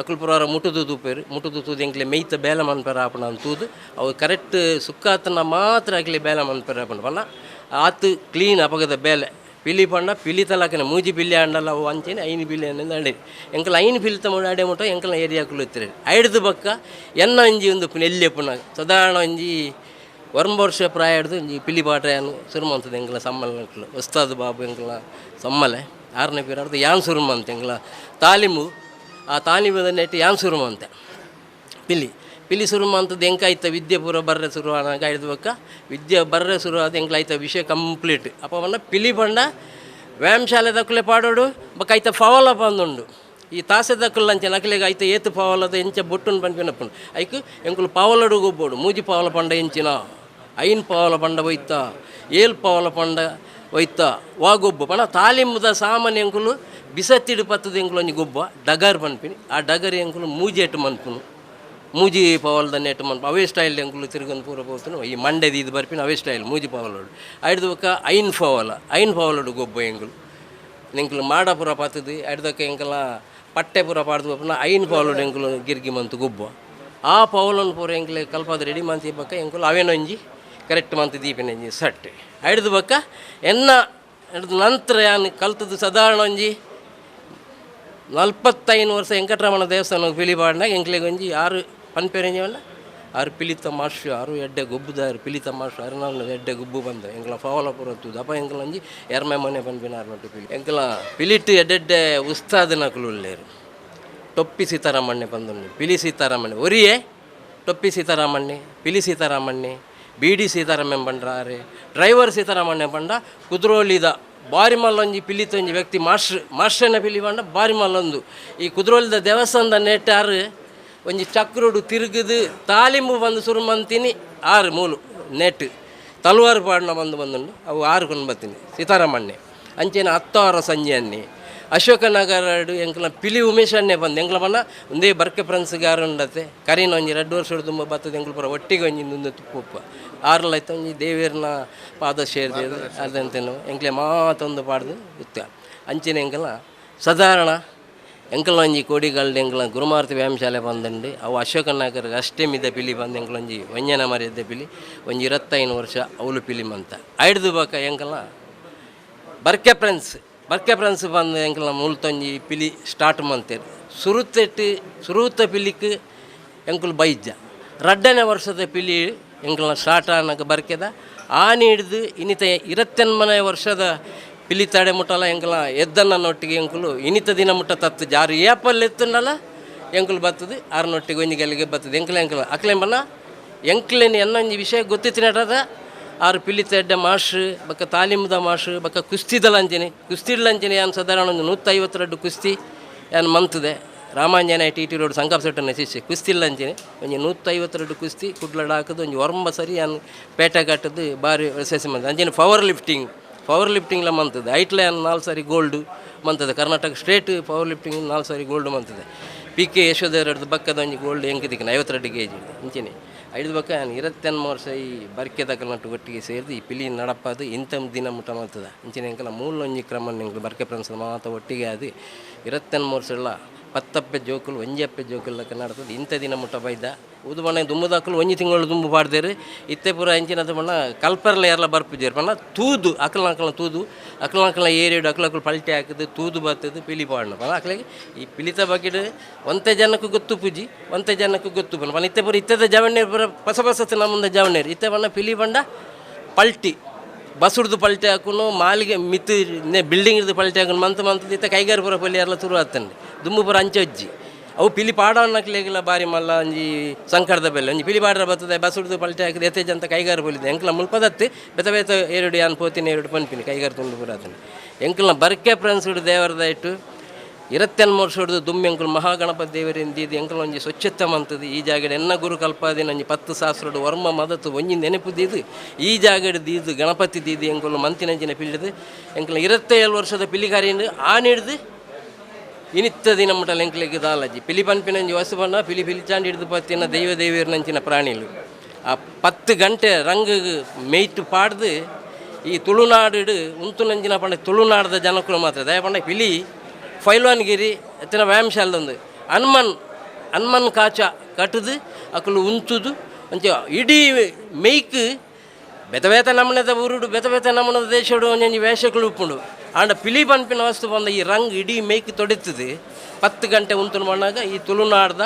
ಅಕುಲು ಪೂರ ಮುಟುದು ತೂಪೆರು ಮುಟುದು ತೂದು ಎಂಕ್ಲೆ ಮೆಯ್ತ ಬೇಲೆ ಮನ್ಪೆರೆ ಆಪುಂಡು ಅಂದ್ ತೂದು ಅವು ಕರೆಕ್ಟ್ ಸುಕ್ಕಾತನ ಮಾತ್ರ ಅಕ್ಲೆ ಬೇಲೆ ಮನ್ಪೆರೆ ಆಪುಂಡು ಪಂಡ ಆತು ಕ್ಲೀನ್ ಅಪಗದ ಬೇಲೆ ಪಿಲಿ ಪಂಡ ಪಿಲಿ ತಲಕನೆ ಮೂಜಿ ಪಿಲಿ ಆಂಡಲ ಅವು ಅಂಚೆನೆ 5 ಪಿಲಿ ಅನ್ನಂದು ಅಂಡೆ ಎಂಕಲ 5 ಪಿಲಿ ತಮ್ಮ ಅಡೆ ಮುಟ್ಟ ಎಂಕಲ್ನ ಏರಿಯಾಕುಲು ಇತ್ತಿರಿ ಐಡ್ದು ಬಕ್ಕ ಎನ್ನ ಒಂಜಿ ಒಂದು ಎಲ್ಲಿ ಪುನ ಸಾಧಾರಣ ಒಂಜಿ ಒರಂಬ ವರ್ಷ ಪ್ರಾಯ ಹಿಡ್ದು ಒಂಜಿ ಪಿಲಿ ಪಾಠ ಏನು ಶುರು ಮಂತದೆ ಎಂಕಲ ಸಮ್ಮಲೆ ಉಸ್ತಾದ್ ಬಾಬು ಎಂಕಲ ಸಮ್ಮಲೆ 6ನೇ ಪೀರಾಡ್ದು ಯಾನ್ ಶುರು ಮಂತೆ ಎಂಕಲ ತಾಲೀಮು ಆ ತಾಲೀಮದ ನೆಟ್ಟು ಯಾನ್ ಶುರು ಮಂತೆ ಪಿಲಿ ಪಿಲಿ ಶುರು ಮಂತದ್ದು ಎಂಕಾಯ್ತ ವಿದ್ಯೆ ಪೂರ ಬರ್ರೆ ಶುರು ಆನಾಗ ಐದು ಬಕ್ಕ ವಿದ್ಯೆ ಬರ್ರೆ ಶುರು ಆದ ಎಂಕಲಾಯ್ತ ವಿಷಯ ಕಂಪ್ಲೀಟ್ ಅಪ್ಪ ಪಂಡ ಪಿಲಿ ಪಂಡ ವ್ಯಾಯಾಮ ಶಾಲೆ ದಕ್ಕಲೆ ಪಾಡೋಡು ಬೊಕ್ಕ ಐತ ಫವಲ ಬಂದುಂಡು ಈ ತಾಸೆ ದಕ್ಕುಲು ಅಂಚೆ ನಕಲಿಗೆ ಐತ ಏತು ಫವಲದ ಎಂಚ ಬೊಟ್ಟುನ್ ಪನ್ಪಿನಪ್ಪುಂಡು ಐಕ್ ಎಂಕುಲು ಪಾವಲಡು ಗೊಬ್ಬೋಡು ಮೂಜಿ ಪಾವಲ ಪಂಡ ಎಂಚಿನ 5 ಪಾವಲ ಪಂಡ ಒಯ್ತ 7 ಪಾವಲ ಪಂಡ ಒಯ್ತ ವಾ ಗೊಬ್ಬು ಪಂಡ ತಾಲೀಮುದ ಸಾಮಾನ್ಯ ಎಂಕುಲು ಬಿಸತ್ತಿಡು ಪತ್ತದ ಎಂಕುಲು ಒಂಜಿ ಗೊಬ್ಬ ಡಗರ್ ಪನ್ಪಿನಿ ಆ ಡಗರ್ ಎಂಕುಲು ಮೂಜಿ ಎಟ್ಟು ಮನ್ಪುನು ಮೂಜಿ ಪವಲ್ದ ನೆಟ್ಟು ಮನ್ಪು ಅವೇ ಸ್ಟೈಲ್ ಎಂಕುಲು ತಿರುಗನ್ ಪೂರ ಪೋತುನು ಈ ಮಂಡೆದ ಇದು ಬರ್ಪಿನ ಅವೇ ಸ್ಟೈಲ್ ಮೂಜಿ ಪವಲೋಡು ಐಡ್ದು ಬೊಕ್ಕ 5 ಪವಲ 5 ಪವಲೋಡು ಗೊಬ್ಬ ಎಂಕುಲು ಎಂಕುಲು ಮಾಡ ಪೂರ ಪತ್ತದು ಐಡ್ದಕ್ಕ ಎಂಕಲ ಪಟ್ಟೆ ಪೂರ ಪಾಡ್ದು ಪೋಪುನ 5 ಪವಲೋಡು ಎಂಕುಲು ಗಿರ್ಗಿ ಮಂತು ಗೊಬ್ಬ ಆ ಪವಲನ್ನು ಪೂರ ಎಂಕುಲು ಕಲ್ಪಾದ ರೆಡಿ ಮಂತಿ ಬೊಕ್ಕ ಎಂಕುಲು ಅವೇನೊಂಜಿ ಕರೆಕ್ಟ್ ಮಂತ್ ದೀಪಿನ ಸಟ್ ಐಡ್ದು ಬೊಕ್ಕ ಎನ್ನ ಹಿಡ್ದು ನಂತರ ಯಾನ್ ಕಲ್ತದ್ದು ಸಾಧಾರಣ ಒಂಜಿ 45 ವರ್ಷ ವೆಂಕಟರಮಣ ದೇವಸ್ಥಾನ ಪಿಲಿ ಪಾಡ್ನಾಗ ಎಂಕ್ಲೆಗ್ ಒಂಜಿ 6 ಪನ್ಪೆರೆಂಜಿ ಪಂಡ ಆರು ಪಿಲಿತ ಮಾಸ್ಟ್ರು ಆರು ಎಡ್ಡೆ ಗೊಬ್ಬುದಾರು ಪಿಲಿತ ಮಾಸ್ಟ್ರು ಅರು ನಾಲ್ ಎಡ್ಡೆ ಗೊಬ್ಬು ಬಂದ ಎಂಕ್ಲ ಫಾವಲ ಪೂರ ತೂದು ಅಪ್ಪ ಎಂಕ್ಲ ಒಂಜಿ ಎರ್ಮೆ ಮನೆ ಪನ್ಪಿನ ಆರು ನಟ್ಟು ಪಿಲಿ ಎಂಕ್ಲ ಪಿಲಿಟ್ಟು ಎಡ್ಡೆಡ್ಡೆ ಉಸ್ತಾದನಕುಲು ಉಲ್ಲೇರು ಟೊಪ್ಪಿ ಸೀತಾರಾಮಣ್ಣೆ ಬಂದುಂಡು ಪಿಲಿ ಸೀತಾರಾಮಣ್ಣೆ ಒರಿಯೇ ಟೊಪ್ಪಿ ಸೀತಾರಾಮಣ್ಣೆ ಪಿಲಿ ಸೀತಾರಾಮಣ್ಣೆ ಬೀಡಿ ಸೀತಾರಾಮೆ ಪಂಡ್ರಾರೆ ಡ್ರೈವರ್ ಸೀತಾರಾಮಣ್ಣೆ ಪಂಡ ಕುದ್ರೋಲಿದ ಬಾರಿ ಮಲ್ಲೊಂಜಿ ಪಿಲಿತೊಂಜಿ ವ್ಯಕ್ತಿ ಮಾಸ್ಟ್ರ್ ಮಾಸ್ಟ್ರನ ಪಿಲಿ ಪಂಡ ಬಾರಿ ಮಲ್ಲೊಂದು ಈ ಕುದ್ರೋಲಿದ ದೇವಸ್ಥಾನದ ನೆಟ್ಟಾರು ಒಂಜಿ ಚಕ್ರೋಡು ತಿರುಗುದು ತಾಲಿಂಬು ಬಂದು ಶುರು ಮಂತೀನಿ 6 ಮೂಲು ನೆಟ್ ತಲವಾರು ಪಾಡ್ನ ಬಂದು ಬಂದುಂಡು ಅವು 6 ಕೊಂಡು ಬರ್ತೀನಿ ಸೀತಾರಾಮಣ್ಣೆ ಅಂಚೆನ 10 ಸಂಜೆ ಅನ್ನಿ ಅಶೋಕನಗರ ಎಂಕ್ಲ ಪಿಲಿ ಉಮೇಶ್ ಅಣ್ಣೆ ಬಂದು ಎಂಕ್ಲ ಬಣ್ಣ ಒಂದೇ ಬರ್ಕೆ ಫ್ರೆಂಡ್ಸ್ ಗಾರ ಉಂಡತೆ ಕರೀನ ಒಂಜಿ 2 ವರ್ಷ ತುಂಬ ಬರ್ತದೆ ಎಂಕ್ಲ ಪೂರ ಒಟ್ಟಿಗೆ ಒಂಜಿ ಮುಂದೆ ತುಪ್ಪುಪ್ಪ ಆರ್ಲೈತ ಒಂಜಿ ದೇವೇರ್ನ ಪಾದ ಸೇರಿದೆ ಅದಂತೇನು ಎಂಕ್ಲೆ ಮಾತೊಂದು ಪಾಡ್ದು ಇತ್ತ ಅಂಚಿನ ಎಂಕಲ ಸಾಧಾರಣ ಎಂಕಲ ಒಂಜಿ ಕೋಡಿಗಲ್ಡ್ ಎಂಕಲ ಗುರುಮಾರುತಿ ವ್ಯಾಯಾಮ ಶಾಲೆ ಬಂದಂಡು ಅವು ಅಶೋಕನಗರ ಅಷ್ಟಮಿದ ಪಿಲಿ ಬಂದು ಎಂಕಲ ಒಂಜಿ ವಂಜನ ಮರ್ಯಾದೆ ಪಿಲಿ ಒಂಜಿ 25 ವರ್ಷ ಅವಳು ಪಿಲಿ ಮಂತ ಐಡ್ದು ಬಕ ಎಂಕಲ ಬರ್ಕೆ ಫ್ರೆಂಡ್ಸ್ ಬರ್ಕೆ ಫ್ರೆಂಡ್ಸ್ ಬಂದು ಎಂಕಲ ಮುಲ್ತೊಂಜಿ ಪಿಲಿ ಸ್ಟಾರ್ಟ್ ಮಂತೇರು ಸುರುತ್ತೆಟ್ಟು ಸುರುತ್ತ ಪಿಲಿಕ್ ಎಂಕುಲು ಬೈಜ್ಜ 2ನೇ ವರ್ಷದ ಪಿಲಿ ಎಂಕಲ್ನ ಸ್ಟಾರ್ಟ್ ಆನಗ ಬರ್ಕೆದ ಆನಿ ಹಿಡ್ದು ಇನ್ನಿತ 28ನೇ ವರ್ಷದ ಪಿಲಿ ತಡೆ ಮುಟ್ಟಲ್ಲ ಎಂಕಲ ಎದ್ದನ್ನ ಒಟ್ಟಿಗೆ ಎಂಕುಲು ಇನ್ನಿತ ದಿನ ಮುಟ್ಟ ತತ್ತು ಜಾರು ಏಪಲ್ ಎತ್ತುಂಡಲ್ಲ ಎಂಕುಲು ಬರ್ತದೆ ಆರ್ನೊಟ್ಟಿಗೆ ಒಂಜಿ ಗಲ್ಲಿಗೆ ಬರ್ತದೆ ಎಂಕಲ ಎಂಕಲ ಅಕ್ಲೆ ಬಣ್ಣ ಎಂಕ್ಲೇನು ಎನ್ನೊಂಜಿ ವಿಷಯ ಗೊತ್ತಿತ್ತಿನಟದ ಆರು ಪಿಲಿ ತೆಡ್ಡ ಮಾಸ್ಟ್ರು ಬೊಕ್ಕ ತಾಲೀಮುದ ಮಾಸ್ಟ್ರು ಬೊಕ್ಕ ಕುಸ್ತಿದ ಲಂಚನೆ ಕುಸ್ತಿಡ್ ಲಂಚನೆ ಯಾನ್ ಸಾಧಾರಣ ಒಂದು 152 ಕುಸ್ತಿ ಯಾನ್ ಮಂತದೆ ರಾಮಾಂಜನ T T road ಸಂಕಪ್ ಸೆಟ್ಟನ ಶಿಷ್ಯ ಕುಸ್ತಿ ಲಂಚನೆ ಒಂಜಿ 152 ಕುಸ್ತಿ ಕುಡ್ಲಡ್ ಹಾಕದು ಒಂಜಿ ಒರಂಬ ಸರಿ ಯಾನ್ ಪೇಟೆ ಕಟ್ಟದು ಬಾರಿ ಪ್ರಶಸ್ತಿ ಮಂತದೆ ಅಂಚನೆ ಪವರ್ ಲಿಫ್ಟಿಂಗ್ ಪವರ್ ಲಿಫ್ಟಿಂಗ್ಲ ಮಂತದೆ ಐಟ್ಲ ಯಾನ್ 4 ಸಾರಿ ಗೋಲ್ಡ್ ಮಂತದೆ ಕರ್ನಾಟಕ ಸ್ಟೇಟ್ ಪವರ್ ಲಿಫ್ಟಿಂಗ್ 4 ಸಾರಿ ಗೋಲ್ಡ್ ಮಂತದೆ ಪಿ ಕೆ ಯಶೋಧರಡ್ದು ಬಕ್ಕದ ಒಂಜಿ ಗೋಲ್ಡ್ ಎಂಕ್ ದಿಕ್ಕಿನ 52 ಕೆ ಜಿ ಇಂಚನೆ ಐದು ಬಕ್ಕ ನಾನು 28 ವರ್ಷ ಈ ಬರ್ಕೆ ತಕಲ್ನಟ್ಟು ಒಟ್ಟಿಗೆ ಸೇರಿದು ಈ ಪಿಲಿ ನಡಪಾದು ಇಂಥ ದಿನ ಮುಟ್ಟ ಮಾಡ್ತದ ಇಂಚಿನ ಎಂಕಲ ಮೂಲೊಂಜಿ ಕ್ರಮ ಎಂಕಲ್ ಬರ್ಕೆ ಫ್ರೆಂಡ್ಸ್ ಮಾತ ಒಟ್ಟಿಗೆ ಅದು 28 ವರ್ಷ ಎಲ್ಲ ಪತ್ತಪ್ಪೆ ಜೋಕುಲು ಒಂಜಪ್ಪೆ ಜೋಕುಲು ಲೆಕ್ಕ ನಡ್ತದೆ ಇಂಥ ದಿನ ಮುಟ್ಟ ಬೈದ ಉದು ಬಣ್ಣ ದುಂಬುದಾಕಲು ಒಂಜಿ ತಿಂಗಳು ದುಂಬು ಪಾಡ್ದೇರು ಇತ್ತೆ ಪೂರ ಇಂಚಿನದ ಬಣ್ಣ ಕಲ್ಪರ್ಲ ಯಾರ್ಲ ಬರ್ಪುಜೇರು ಪಂಡ ತೂದು ಅಕಲ್ನ ಅಕಲ್ನ ತೂದು ಅಕಲ್ನ ಅಕಲ್ನ ಏರಿಡು ಅಕಲಕಲು ಪಲ್ಟಿ ಹಾಕಿದ್ದು ತೂದು ಬರ್ತದೆ ಪಿಲಿ ಪಾಡಣ ಪಂಡ ಅಕ್ಲೆಗೆ ಈ ಪಿಲಿತ ಬಗ್ಗೆಡ್ ಒಂತೆ ಜನಕ್ಕೂ ಗೊತ್ತು ಪೂಜಿ ಒಂತೆ ಜನಕ್ಕೂ ಗೊತ್ತು ಪಂಡ ಪಂಡ ಇತ್ತೆ ಪೂರ ಇತ್ತದ ಜವಣ್ಣೇರು ಪೂರ ಪಸ ಪಸತ್ತು ನಮ್ಮಂದ ಜವಣ್ಣೇರು ಇತ್ತೆ ಬಣ್ಣ ಪಿಲಿ ಬಂಡ ಪಲ್ಟಿ ಬಸುಡ್ದು ಪಲ್ಟಿ ಹಾಕುನು ಮಾಲಿಗೆ ಮಿತ್ತು ಬಿಲ್ಡಿಂಗ್ ಪಲ್ಟಿ ಹಾಕುನು ಮಂತ್ ಮಂತ್ ಇತ್ತ ಕೈಗಾರಿಪುರ ಪೊಲಿ ಯಾರ್ಲ ತುರು ಆತಂಡೆ ದುಂಬು ಪೂರ ಅಂಚೆ ಅಜ್ಜಿ ಅವು ಪಿಲಿ ಪಾಡವನ್ನಕ್ಲೆಗ್ಲ ಬಾರಿ ಮಲ್ಲ ಒಂಜಿ ಸಂಕಟದ ಬೆಲೆ ಒಂಜಿ ಪಿಲಿ ಪಾಡ್ರ ಬರ್ತದೆ ಬಸ್ ಹಿಡಿದು ಪಲ್ಟೆ ಹಾಕಿದ ಎತ್ತೇಜ್ ಅಂತ ಕೈಗಾರ ಪೊಲಿದೆ ಎಂಕ್ಲ ಮುಲ್ಪದತ್ತು ಬೆತ ಬೇತ ಏರುಡು ಯಾನ್ ಪೋತಿನ ಏರುಡು ಪನ್ಪಿನಿ ಕೈಗಾರ ತುಂಡು ಪುರಾತನ ಎಂಕ್ಲ ಬರ್ಕೆ ಫ್ರೆಂಡ್ಸ್ ದೇವರದ ಇಟ್ಟು 23 ವರ್ಷದ ದುಮ್ಮೆ ಎಂಕುಲು ಮಹಾಗಣಪತಿ ದೇವರಿಂದ ಇದು ಎಂಕುಲು ಒಂಜಿ ಸ್ವಚ್ಛತೆ ಮಂತದ್ದು ಈ ಜಾಗಡೆ ಎನ್ನ ಗುರು ಕಲ್ಪಾದಿನ ಒಂಜಿ 10 ಸಾವಿರದ ವರ್ಮ ಮದತ್ತು ಒಂಜಿ ನೆನಪು ದೀದು ಈ ಜಾಗಡೆ ದೀದು ಗಣಪತಿ ದೀದು ಎಂಕುಲು ಮಂತಿನಂಚಿನ ಪಿಲಿದು ಎಂಕುಲು 27 ವರ್ಷದ ಪಿಲಿಕಾರಿಯಿಂದ ಆನಿಡ್ದು ಇನಿತ್ತ ದಿನ ಮಟಲ್ ಎಂಕ್ಲೆಗ್ ದಾಲಜಿ ಪಿಲಿ ಪನ್ಪಿನಂಜಿ ವಸು ಬಣ್ಣ ಪಿಲಿ ಪಿಲಿಚಾಂಡಿ ಹಿಡಿದು ಪತ್ತಿನ ದೈವ ದೇವಿಯರ್ನಂಚಿನ ಪ್ರಾಣಿಲು ಆ 10 ಗಂಟೆ ರಂಗ್ ಮೇಯ್ತು ಪಾಡ್ದು ಈ ತುಳುನಾಡು ಉಂತುನಂಚಿನ ಪಂಡ ತುಳುನಾಡದ ಜನಕ್ಕಳು ಮಾತ್ರ ದಯಪಂಡ ಪಿಲಿ ಫೈಲ್ವಾನ್ಗಿರಿ ಎತ್ತಿನ ವ್ಯಾಯಾಮಶಾಲದೊಂದು ಹನುಮನ್ ಹನುಮನ್ ಕಾಚ ಕಟ್ಟದು ಅಕಲು ಉಂತುದು ಅಂಚ ಇಡೀ ಮೇಯ್ಕ್ ಬೆತ ಬೇತ ನಮನದ ಊರುಡು ಬೆತ ಬೇತ ನಮನದ ದೇಶಡು ಒಂಜೊಂಜಿ ವೇಷಗಳು ಉಪ್ಪುಂಡು ಆಂಡ ಪಿಲಿ ಪನ್ಪಿನ ವಸ್ತು ಬಂದ ಈ ರಂಗ್ ಇಡೀ ಮೇಯ್ಕ್ ತೊಡಿತದೆ 10 ಗಂಟೆ ಉಂತುನ ಬಂದಾಗ ಈ ತುಳುನಾಡ್ದ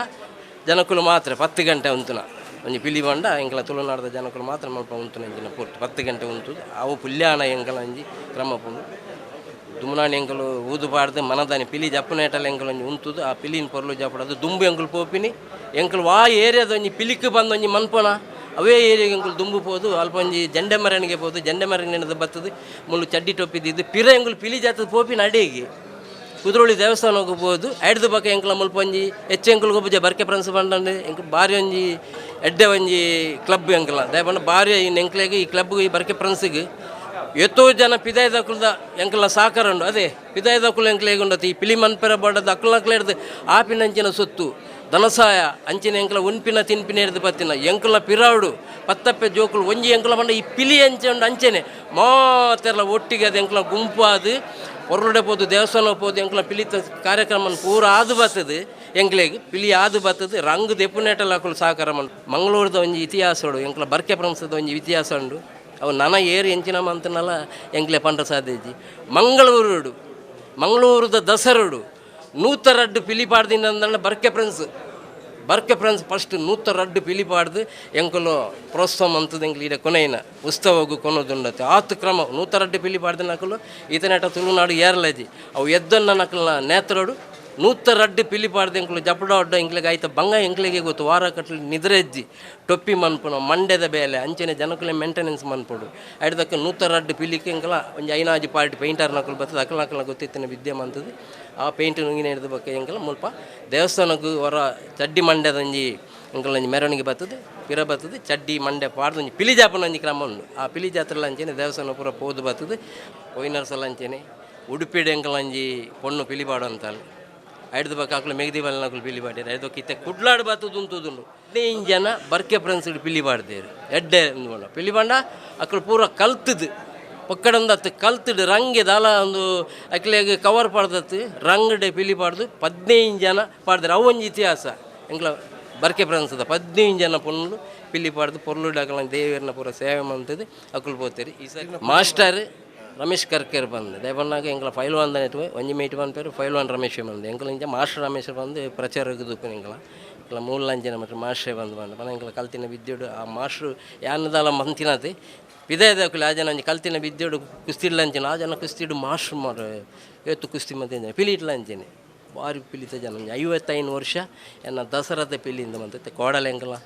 ಜನಕುಲು ಮಾತ್ರ 10 ಗಂಟೆ ಉಂತುನ ಒಂಜಿ ಪಿಲಿ ಬಂಡ ಎಂಕಲ ತುಳುನಾಡ್ದ ಜನಕುಲು ಮಾತ್ರ ಮಲ್ಪ ಉಂತುನ ಎಂಚಿನ ಪೊರ್ತು 10 ಗಂಟೆ ಉಂತುದು ಅವು ಪುಲ್ಯಾಣ ಎಂಕಲ ಒಂಜಿ ಕ್ರಮ ಪುಂಡು ದುಮ್ನಾಣಿ ಎಂಕಲು ಊದು ಪಾಡ್ದು ಮನದಾನಿ ಪಿಲಿ ಜಪ್ಪನೇಟಲ್ ಎಂಕಲು ಒಂಜಿ ಉಂತುದು ಆ ಪಿಲಿನ ಪೊರ್ಲು ಜಪ್ಪಡದು ದುಂಬು ಎಂಕಲು ಪೋಪಿನಿ ಎಂಕಲು ವಾ ಏರಿಯಾದ ಒಂಜಿ ಪಿಲಿಕ್ ಬಂದು ಒಂಜಿ ಮನ್ಪೋಣ ಅವೇ ಏರಿಯಾಗೆ ಎಂಕಲು ದುಂಬು ಪೋದು ಅಲ್ಪ ಒಂಜಿ ಜಂಡೆ ಮರಣಿಗೆ ಪೋದು ಜಂಡೆ ಮರಣಿಗೆ ಬತ್ತದು ಮುಳ್ಳು ಚಡ್ಡಿ ಟೊಪ್ಪಿದ್ದು ಪಿರ ಎಂಕಲು ಪಿಲಿ ಜಾತದ ಪೋಪಿನ ಅಡಿಗೆ ಕುದ್ರೋಳಿ ದೇವಸ್ಥಾನಕ್ಕೆ ಹೋಗ್ಬೋದು ಐಡ್ದು ಬಕ್ಕ ಎಂಕಲ ಮುಲ್ಪ ಒಂಜಿ ಹೆಚ್ಚು ಎಂಕಲು ಗೊಬ್ಬುಜೆ ಬರ್ಕೆ ಫ್ರೆಂಡ್ಸ್ ಬಂಡಂಡು ಎಂಕಲು ಬಾರಿ ಒಂಜಿ ಎಡ್ಡೆ ಒಂಜಿ ಕ್ಲಬ್ ಎಂಕಲ ದಯಪಂಡ ಬಾರಿ ಈ ಎಂಕ್ಲೆಗ್ ಈ ಕ್ಲಬ್ಗೆ ಈ ಬರ್ಕೆ ಫ್ರೆಂಡ್ಸಿಗೆ ಎತ್ತೋ ಜನ ಪಿದಾಯ್ದಕ್ಕುಲ್ದ ಎಂಕಲ ಸಾಕಾರ ಉಂಡು ಅದೇ ಪಿದಾಯ್ದಕ್ಕುಲು ಎಂಕಲೆಗ್ ಉಂಡತಿ ಈ ಪಿಲಿ ಮನ್ಪೆರ ಬಡದ ಅಕ್ಕಲಕ್ಲೆ ಹಿಡ್ದು ಆಪಿನಂಚಿನ ಸೊತ್ತು ಧನಸಾಯ ಅಂಚಿನ ಎಂಕಲ ಉನ್ಪಿನ ತಿನ್ಪಿನ ಹಿಡ್ದು ಪತ್ತಿನ ಎಂಕಲ ಪಿರಾಡು ಪತ್ತಪ್ಪೆ ಜೋಕುಲು ಒಂಜಿ ಎಂಕಲ ಬಂಡ ಈ ಪಿಲಿ ಅಂಚೆ ಉಂಡು ಅಂಚೆನೆ ಮಾತೆಲ್ಲ ಒಟ್ಟಿಗೆ ಅದು ಎಂಕಲ ಗುಂಪು ಅದು ಹೊರಗಡೆ ಪೋದು ದೇವಸ್ಥಾನ ಪೋದು ಎಂಕಲ ಪಿಲಿತ ಕಾರ್ಯಕ್ರಮ ಪೂರ ಆದು ಬರ್ತದೆ ಎಂಕ್ಲೆಗ್ ಪಿಲಿ ಆದು ಬರ್ತದೆ ರಂಗ್ ದೆಪ್ಪುನೇಟಲ್ ಅಕುಲು ಸಾಕಾರ ಮಂಗಳೂರದ ಒಂಜಿ ಇತಿಹಾಸ ಉಂಡು ಎಂಕಲ ಬರ್ಕೆ ಪ್ರಂಸದ ಒಂಜಿ ಇತಿಹಾಸ ಉಂಡು ಅವು ನನ ಏರು ಎಂಚಿನ ಮಂತನಲ್ಲ ಎಂಕ್ಲೆ ಪಂಡ ಸಾಧ್ಯಜಿ ಮಂಗಳೂರುಡು ಮಂಗಳೂರದ ದಸರುಡು 102 ಪಿಲಿ ಪಾಡ್ದಿನ ಅಂದಣ್ಣ ಬರ್ಕೆ ಫ್ರೆಂಡ್ಸ್ ಫಸ್ಟ್ 102 ಪಿಲಿ ಪಾಡ್ದು ಎಂಕುಲು ಪ್ರೋತ್ಸಾಹ ಮಂತದ ಎಂಕ್ಲು ಈಡ ಕೊನೆಯಿನ ಉತ್ಸವಗೂ ಕೊನೋದುಂಡತೆ ಆತು ಕ್ರಮ 102 ಪಿಲಿ ಪಾಡ್ದಿನ ನಕಲು ಈತನೇಟ ತುಳುನಾಡು ಏರ್ಲಜಿ ಅವು ಎದ್ದನ್ನ ನಕಲ್ನ ನೇತ್ರಡು 102 ಪಿಲಿ ಪಾಡ್ದು ಎಂಕುಲು ಜಪಡ ಅಡ್ಡ ಎಂಕ್ಲೆಗೆ ಆಯ್ತ ಬಂಗ ಎಂಕ್ಲೆಗೆ ಗೊತ್ತು ವಾರ ಕಟ್ಲಿ ನಿದ್ರೆಜ್ಜಿ ಟೊಪ್ಪಿ ಮನ್ಪುನ ಮಂಡ್ಯದ ಬೇಲೆ ಅಂಚನೆ ಜನಕುಲೆ ಮೇಂಟೆನೆನ್ಸ್ ಮನ್ಪುಡು ಐಡ್ದಕ್ಕ 102 ಪಿಲಿಕ್ಕೆ ಎಂಕಲ ಒಂಜಿ ಐನಾಜಿ ಪಾರ್ಟಿ ಪೇಂಟರ್ ನಕಲು ಬರ್ತದೆ ಅಕಲ ನಕಲ ಗೊತ್ತಿತ್ತಿನ ವಿದ್ಯೆ ಮಂತದ್ದು ಆ ಪೇಂಟ್ ನುಂಗಿನ ಹಿಡಿದ ಬಕ್ಕ ಎಂಕಲ ಮುಲ್ಪ ದೇವಸ್ಥಾನಕ್ಕೂ ಹೊರ ಚಡ್ಡಿ ಮಂಡ್ಯದ ಒಂಜಿ ಎಂಕಲ ಒಂಜಿ ಮೆರವಣಿಗೆ ಬರ್ತದೆ ಪಿರ ಬರ್ತದೆ ಚಡ್ಡಿ ಮಂಡ್ಯ ಪಾಡ್ದು ಒಂಜಿ ಪಿಲಿ ಜಾಪನ ಒಂಜಿ ಕ್ರಮ ಉಂಡು ಆ ಪಿಲಿ ಜಾತ್ರೆಲ ಅಂಚೆನೆ ದೇವಸ್ಥಾನ ಪೂರ ಪೋದು ಬರ್ತದೆ ಪೋಯಿನರ್ಸಲ ಅಂಚೆನೆ ಉಡುಪಿಡು ಎಂಕಲ ಒಂಜಿ ಪೊಣ್ಣು ಪಿಲಿ ಪಾಡು ಅಂತಾಳೆ ಐಡ್ದು ಬಕ್ಕ ಹಾಕಲು ಮೆಗದಿ ಬಲ್ನಕಲು ಪಿಲಿ ಪಾಡ್ಯಾರ ಐದು ಇತ್ತೆ ಕುಡ್ಲಾಡು ಬರ್ತದೆ ಉಂತುದುಂಡು 15 ಜನ ಬರ್ಕೆ ಫ್ರೆಂಡ್ಸ್ ಪಿಲಿ ಪಾಡ್ದೇರು ಎಡ್ಡೆ ಒಂದು ಪಿಲಿ ಬಾಂಡ ಅಕ್ಕಳು ಪೂರ ಕಲ್ತದು ಪಕ್ಕಡಂದತ್ತು ಕಲ್ತುಡು ರಂಗೆ ದಾಲ ಒಂದು ಅಕ್ಲೆಗ್ ಕವರ್ ಪಾಡ್ದತ್ತು ರಂಗಡೆ ಪಿಲಿ ಪಾಡ್ದು 15 ಜನ ಪಾಡ್ದಾರೆ ಅವು ಒಂಜಿ ಇತಿಹಾಸ ಎಂಕ್ಲ ಬರ್ಕೆ ಫ್ರೆಂಡ್ಸ್ದ 15 ಜನ ಪೊಣ್ಣು ಪಿಲಿ ಪಾಡ್ದು ಪೊರ್ಲುಡು ಅಕಲ ದೇವಿಯರ್ನ ಪೂರ ಸೇವೆ ಮಂತದ್ದು ಅಕುಲು ಪೋತೇರಿ ಈ ಸರಿ ಮಾಸ್ಟರ್ ರಮೇಶ್ ಕರ್ಕೇರ್ ಬಂದು ದಯಪನ್ನಾಗ ಎಂಕಲ ಫೈಲ್ವಾನ್ ದನೆಟ್ ಒಂಜಿ ಮೇಟ್ ಪನ್ಪೇರು ಫೈಲ್ವಾನ್ ರಮೇಶ್ ಬಂದು ಎಂಕಲ ಇಂಚ ಮಾಸ್ಟರ್ ರಮೇಶ್ ಬಂದು ಪ್ರಚಾರಕ್ಕೆ ದೂಪುನ ಎಂಕಲ ಎಂಕಲ ಮೂಲಂಚಿನ ಮತ್ತು ಮಾಸ್ಟ್ರೇ ಬಂದು ಬಂದು ಪನ ಎಂಕಲ ಕಲ್ತಿನ ವಿದ್ಯೆಡು ಆ ಮಾಸ್ಟ್ರು ಯಾನದಾಲ ಮಂತಿನತೆ ಪಿದಾಯದಕುಲು ಆ ಜನ ಒಂಜಿ ಕಲ್ತಿನ ವಿದ್ಯೆಡು ಕುಸ್ತಿಡ್ಲಂಚಿನ ಆ ಜನ ಕುಸ್ತಿಡು ಮಾಸ್ಟ್ರು ಮಾರ ಏತು ಕುಸ್ತಿ ಮತ್ತೆ ಪಿಲಿ ಇಟ್ಲಂಚೆನೆ ಭಾರಿ ಪಿಲಿತ ಜನ ಒಂಜಿ 55 ವರ್ಷ ಎನ್ನ ದಸರಾದ ಪಿಲಿಯಿಂದ ಮಂತತೆ ಕೋಡಲ ಎಂಕಲ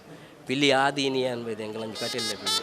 ಪಿಲಿ ಆದೀನಿ ಅನ್ಬೋದು ಎಂಕಲ ಒಂಜಿ ಕಟೀಲ್ ಪಿಲಿ.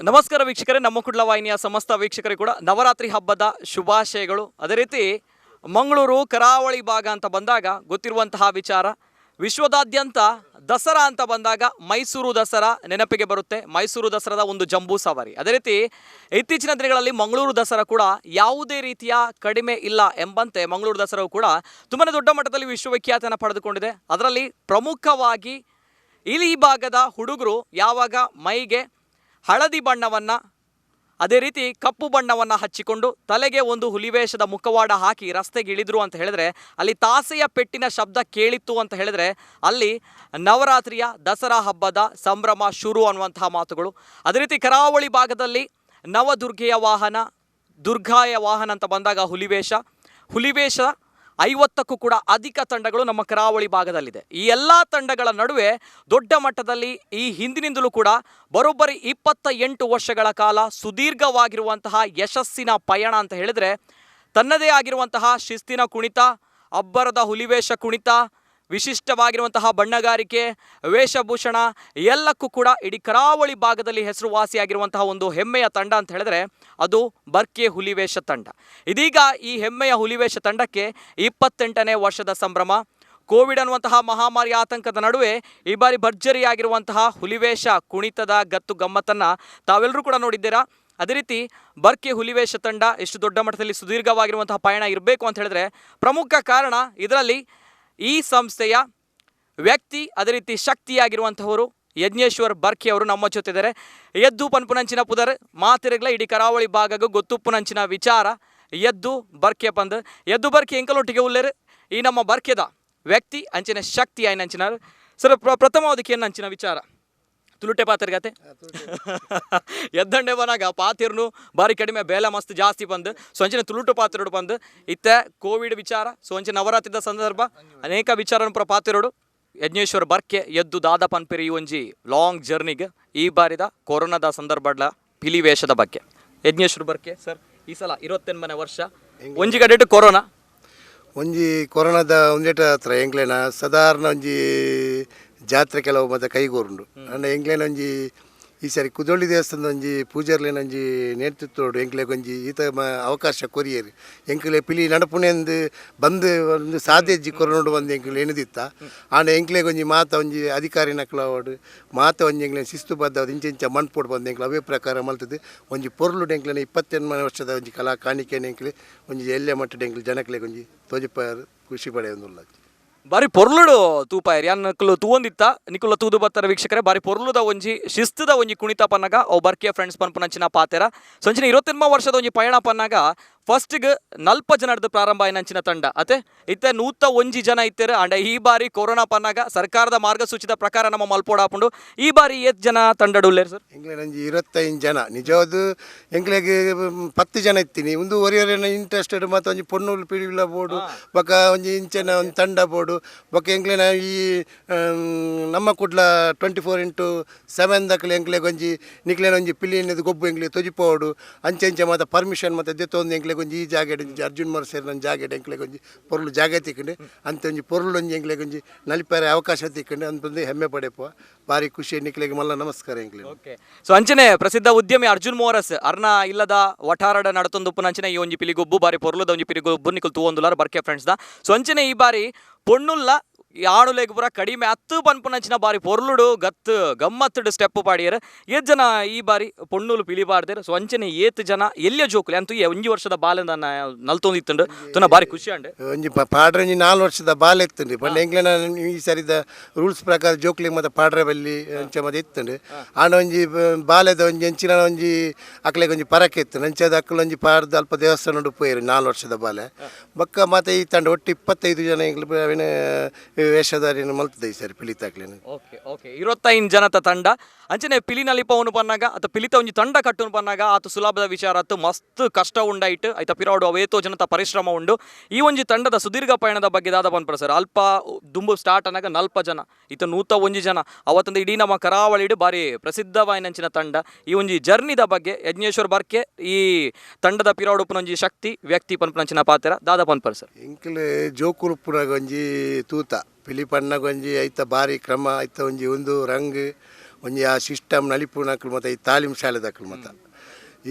ನಮಸ್ಕಾರ ವೀಕ್ಷಕರೇ, ನಮ್ಮ ಕುಡ್ಲ ವಾಹಿನಿಯ ಸಮಸ್ತ ವೀಕ್ಷಕರಿಗೆ ಕೂಡ ನವರಾತ್ರಿ ಹಬ್ಬದ ಶುಭಾಶಯಗಳು. ಅದೇ ರೀತಿ ಮಂಗಳೂರು ಕರಾವಳಿ ಭಾಗ ಅಂತ ಬಂದಾಗ ಗೊತ್ತಿರುವಂತಹ ವಿಚಾರ, ವಿಶ್ವದಾದ್ಯಂತ ದಸರಾ ಅಂತ ಬಂದಾಗ ಮೈಸೂರು ದಸರಾ ನೆನಪಿಗೆ ಬರುತ್ತೆ. ಮೈಸೂರು ದಸರಾದ ಒಂದು ಜಂಬೂ ಸವಾರಿ. ಅದೇ ರೀತಿ ಇತ್ತೀಚಿನ ದಿನಗಳಲ್ಲಿ ಮಂಗಳೂರು ದಸರಾ ಕೂಡ ಯಾವುದೇ ರೀತಿಯ ಕಡಿಮೆ ಇಲ್ಲ ಎಂಬಂತೆ ಮಂಗಳೂರು ದಸರಾವು ಕೂಡ ತುಂಬಾ ದೊಡ್ಡ ಮಟ್ಟದಲ್ಲಿ ವಿಶ್ವವಿಖ್ಯಾತಿಯನ್ನು ಪಡೆದುಕೊಂಡಿದೆ. ಅದರಲ್ಲಿ ಪ್ರಮುಖವಾಗಿ ಇಲ್ಲಿ ಈ ಭಾಗದ ಹುಡುಗರು ಯಾವಾಗ ಮೈಗೆ ಹಳದಿ ಬಣ್ಣವನ್ನು, ಅದೇ ರೀತಿ ಕಪ್ಪು ಬಣ್ಣವನ್ನು ಹಚ್ಚಿಕೊಂಡು ತಲೆಗೆ ಒಂದು ಹುಲಿವೇಷದ ಮುಖವಾಡ ಹಾಕಿ ರಸ್ತೆಗೆ ಇಳಿದ್ರು ಅಂತ ಹೇಳಿದ್ರೆ, ಅಲ್ಲಿ ತಾಸೆಯ ಪೆಟ್ಟಿನ ಶಬ್ದ ಕೇಳಿತ್ತು ಅಂತ ಹೇಳಿದ್ರೆ ಅಲ್ಲಿ ನವರಾತ್ರಿಯ ದಸರಾ ಹಬ್ಬದ ಸಂಭ್ರಮ ಶುರು ಅನ್ನುವಂತಹ ಮಾತುಗಳು. ಅದೇ ರೀತಿ ಕರಾವಳಿ ಭಾಗದಲ್ಲಿ ನವದುರ್ಗೆಯ ವಾಹನ, ದುರ್ಗಾಯ ವಾಹನ ಅಂತ ಬಂದಾಗ ಹುಲಿವೇಷ, ಹುಲಿವೇಷ 50ಕ್ಕೂ ಕೂಡ ಅಧಿಕ ತಂಡಗಳು ನಮ್ಮ ಕರಾವಳಿ ಭಾಗದಲ್ಲಿದೆ. ಈ ಎಲ್ಲ ತಂಡಗಳ ನಡುವೆ ದೊಡ್ಡ ಮಟ್ಟದಲ್ಲಿ ಈ ಹಿಂದಿನಿಂದಲೂ ಕೂಡ ಬರೋಬ್ಬರಿ 28 ವರ್ಷಗಳ ಕಾಲ ಸುದೀರ್ಘವಾಗಿರುವಂತಹ ಯಶಸ್ಸಿನ ಪಯಣ ಅಂತ ಹೇಳಿದ್ರೆ, ತನ್ನದೇ ಆಗಿರುವಂತಹ ಶಿಸ್ತಿನ ಕುಣಿತ, ಅಬ್ಬರದ ಹುಲಿವೇಷ ಕುಣಿತ, ವಿಶಿಷ್ಟವಾಗಿರುವಂತಹ ಬಣ್ಣಗಾರಿಕೆ, ವೇಷಭೂಷಣ ಎಲ್ಲಕ್ಕೂ ಕೂಡ ಇಡೀ ಕರಾವಳಿ ಭಾಗದಲ್ಲಿ ಹೆಸರುವಾಸಿಯಾಗಿರುವಂತಹ ಒಂದು ಹೆಮ್ಮೆಯ ತಂಡ ಅಂತ ಹೇಳಿದ್ರೆ ಅದು ಬರ್ಕೆ ಹುಲಿವೇಷ ತಂಡ. ಇದೀಗ ಈ ಹೆಮ್ಮೆಯ ಹುಲಿವೇಷ ತಂಡಕ್ಕೆ 28ನೇ ವರ್ಷದ ಸಂಭ್ರಮ. ಕೋವಿಡ್ ಅನ್ನುವಂತಹ ಮಹಾಮಾರಿ ಆತಂಕದ ನಡುವೆ ಈ ಬಾರಿ ಭರ್ಜರಿಯಾಗಿರುವಂತಹ ಹುಲಿವೇಷ ಕುಣಿತದ ಗತ್ತು ಗಮ್ಮತ್ತನ್ನು ತಾವೆಲ್ಲರೂ ಕೂಡ ನೋಡಿದ್ದೀರಾ. ಅದೇ ರೀತಿ ಬರ್ಕೆ ಹುಲಿವೇಷ ತಂಡ ಎಷ್ಟು ದೊಡ್ಡ ಮಟ್ಟದಲ್ಲಿ ಸುದೀರ್ಘವಾಗಿರುವಂತಹ ಪಯಣ ಇರಬೇಕು ಅಂತ ಹೇಳಿದ್ರೆ ಪ್ರಮುಖ ಕಾರಣ ಇದರಲ್ಲಿ ಈ ಸಂಸ್ಥೆಯ ವ್ಯಕ್ತಿ, ಅದೇ ರೀತಿ ಶಕ್ತಿಯಾಗಿರುವಂಥವರು ಯಜ್ಞೇಶ್ವರ್ ಬರ್ಕೆ ಅವರು ನಮ್ಮ ಜೊತೆ ಇದ್ದಾರೆ. ಎದ್ದು ಪನ್ಪುನಂಚಿನ ಪುದರ್ ಮಾತಿರಗ್ಲ ಇಡೀ ಕರಾವಳಿ ಭಾಗಗೂ ಗೊತ್ತುಪ್ಪುನಂಚಿನ ವಿಚಾರ ಎದ್ದು ಬರ್ಕೆ ಪಂದ್ ಎದ್ದು ಬರ್ಕೆ ಎಂಕಲೊಟ್ಟಿಗೆ ಉಲ್ಲೇರು ಈ ನಮ್ಮ ಬರ್ಕೆದ ವ್ಯಕ್ತಿ ಅಂಚಿನ ಶಕ್ತಿ ಆಯ್ನಂಚಿನ ಸರ್. ಪ್ರಥಮವಾದಕ್ಕೆ ಏನಂಚಿನ ವಿಚಾರ ತುಳುಟೆ ಪಾತ್ರಗತೆ ಎದ್ದಂಡೆ ಬನಾಗ ಪಾತಿರ್ನು ಬಾರಿ ಕಡಿಮೆ ಬೇಲೆ ಮಸ್ತ್ ಜಾಸ್ತಿ ಬಂದು ಸೊ ಅಂಚಿನ ತುಳುಟು ಪಾತಿರೋಡು ಬಂದು ಇತ್ತೆ ಕೋವಿಡ್ ವಿಚಾರ, ಸೊ ಅಂಚಿನ ನವರಾತ್ರಿದ ಸಂದರ್ಭ ಅನೇಕ ವಿಚಾರನು ಪೂರ ಪಾತಿರೋಡು. ಯಜ್ಞೇಶ್ವರ ಬರ್ಕೆ ಎದ್ದು ದಾದ ಪನ್ಪಿರಿ ಈ ಒಂಜಿ ಲಾಂಗ್ ಜರ್ನಿಗೆ ಈ ಬಾರಿದ ಕೊರೋನಾದ ಸಂದರ್ಭಡ್ಲ ಪಿಲಿ ವೇಷದ ಬಗ್ಗೆ ಯಜ್ಞೇಶ್ವರ ಬರ್ಕೆ ಸರ್, ಈ ಸಲ 28ನೇ ವರ್ಷ ಒಂಜಿ ಕಡೆಟು ಕೊರೋನಾ ಒಂಜಿ ಕೊರೋನಾದ ಒಂಜೆಟ ಹತ್ರ ಎಂಕ್ಲೆನ ಸಾಧಾರಣ ಒಂಜಿ ಜಾತ್ರೆ ಕೆಲವು ಮತ್ತೆ ಕೈಗೂರುಂಡು. ಅಂಡ ಎಂಕ್ಲೆನ ಒಂಜಿ ಈ ಸರಿ ಕುದೊಳ್ಳಿ ದೇವಸ್ಥಾನದ ಒಂಜಿ ಪೂಜಾರ್ಲೆನ ಒಂಜಿ ನೇತೃತ್ವಡು ಎಂಕ್ಲೆಗ್ ಒಂಜಿ ಈತ ಅವಕಾಶ ಕೊರಿಯರು. ಎಂಕ್ಲೆ ಪಿಲಿ ನಡಪುಣೆಂದು ಬಂದು ಒಂದು ಸಾಧ್ಯಜ್ಜಿ ಕೊರೋನೋಡು ಬಂದು ಎಂಕ್ಲೆ ಎಣುದಿತ್ತ. ಆಂಡ ಎಂಕ್ಲೆಗ್ ಒಂಜಿ ಮಾತ ಒಂಜಿ ಅಧಿಕಾರಿ ನಕ್ಲವಾಡು ಮಾತ ಒಂಜಿ ಎಂಕ್ಲೆ ಶಿಸ್ತುಬದ್ಧ ಇಂಚ ಇಂಚ ಮಣ್ಪೋಡು ಬಂದು ಎಂಕ್ಲೆ ಅವೇ ಪ್ರಕಾರ ಮಲ್ತದೆ ಒಂಜಿ ಪೊರ್ಲುಡು ಎಂಕ್ಲೆನ 28 ವರ್ಷದ ಒಂಜಿ ಕಲಾ ಕಾಣಿಕೆನ ಎಂಕ್ಲೆ ಒಂಜಿ ಎಲ್ಲೆ ಮಟ್ಟದ ಎಂಕ್ಲೆ ಜನಕ್ಲೆಗ್ ಒಂಜಿ ತೋಜಿಪ ಖುಷಿ ಪಡೆಯೊಂದುಲ್ಲ. ಬಾರಿ ಪೊರ್ಲುಡು ತೂಪಾಯರಿ ಅನ್ಕುಲು ತೂವೊಂದಿತ್ತ ನಿಕುಲ ತೂದು ಬತ್ತರ ವೀಕ್ಷಕರೇ. ಬಾರಿ ಪೊರ್ಲುದ ಒಂಜಿ ಶಿಸ್ತುದ ಒಂಜಿ ಕುಣಿತ ಪನ್ನಗ ಅವು ಬರ್ಕೆಯ ಫ್ರೆಂಡ್ಸ್ ಪನ್ಪುನಂಚಿನ ಪಾತೆರ. ಸೊ ಅಂಚಿನ 28 ವರ್ಷದ ಒಂಜಿ ಪಯಣ ಪನ್ನಾಗ ಫಸ್ಟ್ಗೆ 40 ಜನರ್ದು ಪ್ರಾರಂಭ ಆಯ್ನಂಚಿನ ತಂಡ ಅತೆ ಇತ್ತೆ 101 ಜನ ಇತ್ತೆರ್. ಅಂಡ ಈ ಬಾರಿ ಕೊರೋನಾ ಪನ್ನಾಗ ಸರ್ಕಾರದ ಮಾರ್ಗಸೂಚಿದ ಪ್ರಕಾರ ನಮ್ಮ ಮಲ್ಪೋಡ ಆಪುಂಡು. ಈ ಬಾರಿ ಏತ್ ಜನ ತಂಡಡು ಉಲ್ಲೇರ್ ಸರ್? ಎಂಕ್ಲೆನ ಒಂಜಿ 25 ಜನ ನಿಜವಾದ ಎಂಕ್ಲೆಗ್ 10 ಜನ ಇತ್ತೀನಿ. ಒಂದು ಒರಿಯೊರಿನ ಇಂಟ್ರೆಸ್ಟೆಡ್ ಮತ್ತು ಒಂಜಿ ಪೊಣ್ಣುಲು ಪಿಡಿವಿಲ ಬೋಡು ಬೊಕ ಒಂಜಿ ಇಂಚಿನ ಒಂದು ತಂಡ ಬೋಡು ಬೊಕ ಎಂಕ್ಲೆನ ಈ ನಮ್ಮ ಕುಡ್ಲ 24x7 ದಕ್ಲೆ ಎಂಕ್ಲೆಗ್ ಒಂಜಿ ನಿಕ್ಲೆನ ಒಂಜಿ ಪಿಲಿನದು ಗೊಬ್ಬು ಎಂಕ್ಲೆ ತೊಜಿಪೋಡು ಅಂಚೆ ಇಂಚೆ ಮಾತ ಪರ್ಮಿಷನ್ ಮತ್ತು ದೆತ್ತೊಂದು ಎಂಕ್ಲೆಗ್ ಒಂಜಿ ಈ ಜಾಗೆಡ್ ಒಂಜಿ ಅರ್ಜುನ್ ಮರ ಸೇರಿನ ಜಾಗೆಡ್ ಎಂಕ್ಲೆಗ್ ಒಂಜಿ ಪೊರ್ಲು ಜಾಗೆ ತಿಕ್ಕಂಡು ಅಂತ ಒಂಜಿ ಪೊರ್ಲು ಒಂಜಿ ಎಂಕ್ಲೆಗ್ ಒಂಜಿ ನಲಿಪಾರೆ ಅವಕಾಶ ತಿಕ್ಕಂಡು ಅಂತಂದು ಹೆಮ್ಮೆ ಪಡೆಪ ಭಾರಿ ಖುಷಿ. ನಿಕ್ಲೆಗ್ ಮಲ್ಲ ನಮಸ್ಕಾರ ಎಂಕ್ಲೆಗ್. ಓಕೆ, ಸೊ ಅಂಚನೆ ಪ್ರಸಿದ್ಧ ಉದ್ಯಮಿ ಅರ್ಜುನ್ ಮೋರಸ್ ಅರ್ನ ಇಲ್ಲದ ವಠಾರಡ ನಡತೊಂದುಪ್ಪುನ ಅಂಚನೆ ಈ ಒಂಜಿ ಪಿಲಿಗೊಬ್ಬು ಬಾರಿ ಪೊರ್ಲುದ ಒಂಜಿ ಪಿಲಿಗೊಬ್ಬು ನಿಕುಲು ತೂವೊಂದುಲಾರ ಬರ್ಕೆ ಫ್ರೆಂಡ್ಸ್ the. So ಅಂಚನೆ ಈ ಬಾರಿ ಪೊಣ್ಣುಲ್ಲ ಈ ಆಣುಲೆಗ್ ಪೂರ ಕಡಿಮೆ 10 ಪನ್ಪುನಂಚಿನ ಬಾರಿ ಪೊರ್ಲುಡು ಗತ್ತು ಗಮ್ಮತ್ತುಡು ಸ್ಟೆಪ್ ಪಾಡಿಯರ್. ಏತ್ ಜನ ಈ ಬಾರಿ ಪೊಣ್ಣುಲು ಪಿಲಿ ಪಾಡ್ದೇರ್? ಸೊ ಅಂಚನೆ ಏತ್ ಜನ ಎಲ್ಲಿಯ ಜೋಕುಲು ಅಂತೂ ಈ ಒಂಜಿ ವರ್ಷದ ಬಾಲೆಂದ ನಲ್ತೊಂದಿತ್ತುಂಡು ತುನ ಬಾರಿ ಖುಷಿ ಅಂಡ್. ಒಂಜಿ ಪಾಡ್ರೆ ಒಂಜಿ 4 ವರ್ಷದ ಬಾಲೆ ಇತ್ತುಂಡು ಪಂಡ ಎಂಕ್ಲೆನ ಈ ಸರಿದ ರೂಲ್ಸ್ ಪ್ರಕಾರ ಜೋಕ್ಲಿಗ್ ಮತ್ತೆ ಪಾಡ್ರೆ ಬಲ್ಲಿ ಅಂಚೆ ಮತ್ತೆ ಇತ್ತುಂಡು. ಆಂಡ ಒಂಜಿ ಬಾಲೆದ ಒಂಜಿ ಅಂಚಿನ ಒಂಜಿ ಅಕ್ಲೆಗ್ ಒಂಜಿ ಪರಕೆ ಇತ್ತು ಅಂಚೆದ ಅಕ್ಲು ಒಂಜಿ ಪಾಡ್ದು ಅಲ್ಪ ದೇವಸ್ಥಾನ ಪೋಯೆರು 4 ವರ್ಷದ ಬಾಲೆ ಬೊಕ್ಕ ಮತ್ತೆ ಈ ತಂಡ ಒಟ್ಟು 25 ಜನ ಎಂಕ್ಲು ಅವಿನ ವೇಷಧಾರಿನ ಮಲ್ತದೆ ಈ ಸರಿ ಪಿಲಿತಾಕ್ಲೇನು. ಓಕೆ ಓಕೆ, 25 ಜನತ ತಂಡ. ಅಂಚನೆ ಪಿಲಿ ನಲಿಪವನು ಪನ್ನಾಗ ಅಥವಾ ಪಿಲಿತ ಒಂಜಿ ತಂಡ ಕಟ್ಟುನು ಪನ್ನಾಗ ಆತು ಸುಲಭದ ವಿಚಾರ ಆತು, ಮಸ್ತ್ ಕಷ್ಟ ಉಂಡಾಯ್ತು ಆಯ್ತ ಪಿರಾಡು ಅವೇತೋ ಜನತ ಪರಿಶ್ರಮ ಉಂಡು. ಈ ಒಂಜಿ ತಂಡದ ಸುದೀರ್ಘ ಪಯಣದ ಬಗ್ಗೆ ದಾದ ಪನ್ಪರ ಸರ್? ಅಲ್ಪ ದುಂಬು ಸ್ಟಾರ್ಟ್ ಅನ್ನಾಗ 40 ಜನ ಇತ್ತ 101 ಜನ ಅವತ್ತಂದ ಇಡೀ ನಮ್ಮ ಕರಾವಳಿಡು ಬಾರಿ ಪ್ರಸಿದ್ಧವಾಯಿನಂಚಿನ ತಂಡ. ಈ ಒಂಜಿ ಜರ್ನಿದ ಬಗ್ಗೆ ಯಜ್ಞೇಶ್ವರ್ ಬರ್ಕೆ ಈ ತಂಡದ ಪಿರಾಡುಪ್ಪುನ ಒಂಜಿ ಶಕ್ತಿ ವ್ಯಕ್ತಿ ಪನ್ಪುನಂಚಿನ ಪಾತ್ರ ದಾದ ಪನ್ಪರ ಸರ್? ಎಂಕ್ಲೆ ಜೋಕುಲುಪ್ಪುನಾಗ ಒಂಜಿ ತೂತ ಪಿಲಿ ಪಣ್ಣಗೊಂಜಿ ಐತ ಬಾರಿ ಕ್ರಮ ಐತ ಒಂಜಿ ಒಂದು ರಂಗ್ ಒಂಜಿ ಆ ಸಿಸ್ಟಮ್ ನಲಿಪುನಕುಲು ಮಾತ ಈ ತಾಲೀಮ್ ಶಾಲೆದಕುಲು ಮಾತ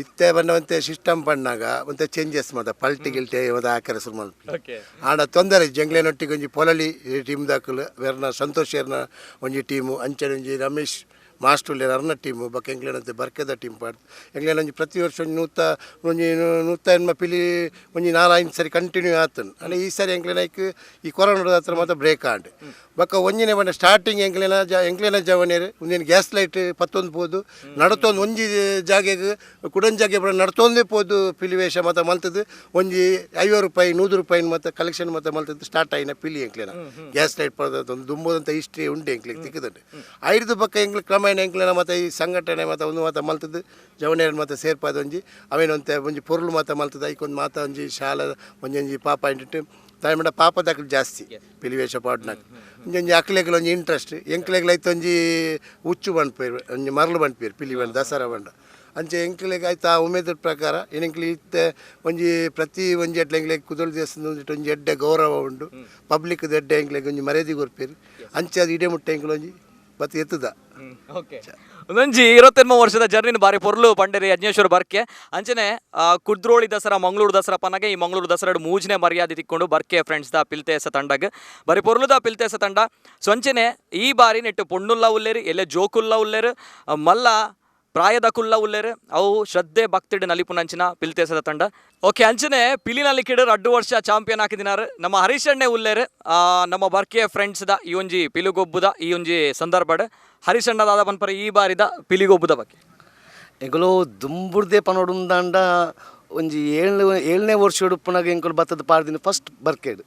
ಇತ್ತೆ ಬನ್ನವಂತೆ ಸಿಸ್ಟಮ್ ಪಣ್ಣಾಗ ಒಂತೆ ಚೇಂಜಸ್ ಮಾತ ಪಲ್ಟಿ ಗಿಲ್ಟಿ ಮಾತ ಆಕರೆ ಶುರು ಮಲ್ಪಿ. ಓಕೆ. ಆಂಡ ತೊಂದರೆ ಜಂಗ್ಲೇನೊಟ್ಟಿಗೆ ಒಂಜಿ ಪೊಲಲಿ ಟೀಮ್ ದಾಕುಲು ವೆರ್ನ ಸಂತೋಷ್ ಏರ್ನ ಒಂಜಿ ಟೀಮು, ಅಂಚನೆ ಒಂಜಿ ರಮೇಶ್ ಮಾಸ್ಟರ್ ಅರ್ನ ಟೀಮು, ಬೊಕ್ಕ ಎಂಕ್ಲೇನಂತೆ ಬರ್ಕೆದ ಟೀಮ್ ಪಾಡ್ದು ಎಂಕ್ಲೇನ ಒಂಜಿ ಪ್ರತಿ ವರ್ಷ ಒಂಜಿ ನೂತ ಒಂಜಿ 180 ಪಿಲಿ ಒಂಜಿ 4-5 ಸರಿ ಕಂಟಿನ್ಯೂ ಆತನು. ಅಂಡ ಈ ಸರಿ ಎಂಕ್ಲೇನ ಐಕ್ ಈ ಕೊರೋನಾದ ಹತ್ರ ಮಾತ್ರ ಬ್ರೇಕ್ ಆಂಡ್. ಬೊಕ್ಕ ಒಂಜಿನೇ ಪಂಡ ಸ್ಟಾರ್ಟಿಂಗ್ ಎಂಕ್ಲೇನ ಜ ಎಂಕ್ಲೇನ ಜವನೇರು ಒಂದೇನು ಗ್ಯಾಸ್ ಲೈಟ್ ಪತ್ತೊಂದು ಪೋದು ನಡತೊಂದು ಒಂಜಿ ಜಾಗೆಗ್ ಕುಡೊಂದು ಜಾಗೆ ಪೂರ ನಡತೊಂದೇ ಪೋದು ಪಿಲಿ ವೇಷ ಮಾತ ಮಲ್ತದ್ದು ಒಂಜಿ 50 ರೂಪಾಯಿ 100 ರೂಪಾಯಿ ಮತ್ತು ಕಲೆಕ್ಷನ್ ಮಾತ ಮಲ್ತದ್ದು ಸ್ಟಾರ್ಟ್ ಆಯಿನ ಪಿಲಿ ಎಂಕ್ಲೇನ ಗ್ಯಾಸ್ ಲೈಟ್ ಪಡೆದ ಒಂದು ದುಂಬೋದಂಥ ಹಿಸ್ಟ್ರಿ ಉಂಟು ಎಂಕ್ಲಿಗೆ ತಿಕ್ಕದಂಟು. ಐದು ಪಕ್ಕ ಎಂಕ್ಲು ಕ್ರಮೇಣ ಎಂಕ್ಲೇನ ಮತ್ತು ಈ ಸಂಘಟನೆ ಮಾತ ಒಂದು ಮಾತ ಮಲ್ತದ್ದು ಜವನೇರು ಮಾತ ಸೇರ್ಪಾದ ಒಂಜಿ ಅವೇನಂತೆ ಒಂಜಿ ಪೊರುಳು ಮಾತ ಮಲ್ತದ್ದು ಐಕೊಂದು ಮಾತ ಒಂಜಿ ಶಾಲೆ ಒಂಜೊಂಜಿ ಪಾಪ ಇಂಟಿಟ್ಟು ತಾಯಿ ಪಾಪದಕ್ಲು ಜಾಸ್ತಿ ಪಿಲಿವೇಷ ಪಾಡ್ನಾಕ ಒಂಜೊಂಜಿ ಅಕ್ಲೆಗ್ಲ ಒಂಜಿ ಇಂಟ್ರೆಸ್ಟ್ ಎಂಕ್ಲೆಗ್ಲ ಐತೆ ಒಂಜಿ ಹುಚ್ಚು ಬಂಡ್ಪೇರು ಒಂಜಿ ಮರಳು ಬಂಡ್ಪೇರು ಪಿಲಿ ಬಂಡ ದಸರಾ ಬಂಡ ಅಂಚೆ ಎಂಕ್ಲೆಗ್ ಆಯ್ತು ಆ ಉಮೇದ ಪ್ರಕಾರ ಎಂಕ್ಲೆ ಇತ್ತೆ ಒಂಜಿ ಪ್ರತಿ ಒಂಜಿ ಎಡ್ಲೆ ಎಂಕ್ಲೆಗ್ ಕುದೋಳಿ ದೇವಸ್ಥಾನ ಒಂಜಿ ಒಂಜಿ ಎಡ್ಡೆ ಗೌರವ ಉಂಡು ಪಬ್ಲಿಕ್ ಎಡ್ಡೆ ಎಂಕ್ಲೆಗ್ ಒಂಜಿ ಮರ್ಯಾದೆ ಕೊರ್ಪೇರು ಅಂಚೆ ಅದು ಇಡೇ ಮುಟ್ಟೆ ಎಂಕ್ಲು ಒಂಜಿ ಬತ್ತಿ ಎತ್ತದ. ಓಕೆ, ಒಂದೊಂಜಿ 29 ವರ್ಷದ ಜರ್ನಿನ ಬಾರಿ ಪೊರ್ಲು ಪಂಡೇರಿ ಯಜ್ಞೇಶ್ವರ ಬರ್ಕೆ. ಅಂಚನೆ ಕುದ್ರೋಳಿ ದಸರಾ ಮಂಗಳೂರು ದಸರಾ ಪನ್ನಗ ಈ ಮಂಗಳೂರು ದಸರಾ ಮೂಜನೇ ಮರ್ಯಾದೆ ತಿಕ್ಕೊಂಡು ಬರ್ಕೆ ಫ್ರೆಂಡ್ಸ್ the ಪಿಲ್ತೇಸ ತಂಡಗ್ ಬಾರಿ ಪೊರ್ಲುದ ಪಿಲ್ತೇಸ ತಂಡ. ಸೊ ಅಂಚನೆ ಈ ಬಾರಿ ನೆಟ್ಟು ಪೊಣ್ಣುಲ್ಲ ಉಲ್ಲೇರು, ಎಲ್ಲೆ ಜೋಕುಲ್ಲ ಉಲ್ಲೇರು, ಮಲ್ಲ ಪ್ರಾಯದ ಕುಲ್ಲ ಉಲ್ಲೇರು, ಅವು ಶ್ರದ್ಧೆ ಭಕ್ತಿಡ್ ನಲಿಪುನಂಚಿನ ಪಿಲ್ತೇಸದ ತಂಡ. ಓಕೆ, ಅಂಚನೆ ಪಿಲಿನಲ್ಲಿ ಕಿಡರ್ ಅಡ್ಡು ವರ್ಷ ಚಾಂಪಿಯನ್ ಹಾಕಿದಿನಾರು ನಮ್ಮ ಹರೀಶಣ್ಣೆ ಉಲ್ಲೇರು. ನಮ್ಮ ಬರ್ಕೆ ಫ್ರೆಂಡ್ಸ್ದ ಈ ಒಂಜಿ ಪಿಲುಗೊಬ್ಬುದ ಈ ಒಂಜಿ ಸಂದರ್ಭಡ್ ಹರೀಶಣ್ಣ ದಾದ ಪನ್ಪರ ಈ ಬಾರಿದ ಪಿಲಿಗೊಬ್ಬುದ ಬಗ್ಗೆ. ಎಂಕುಲು ದುಂಬುರ್ದೆ ಪನೊಡುಂದಾಂಡ ಒಂಜಿ ಏಳನೇ ವರ್ಷ ಉಡುಪುನಾಗ ಎಂಕುಲು ಬತ್ತದ ಪಾಡ್ದಿನ ಫಸ್ಟ್ ಬರ್ಕೇಡ್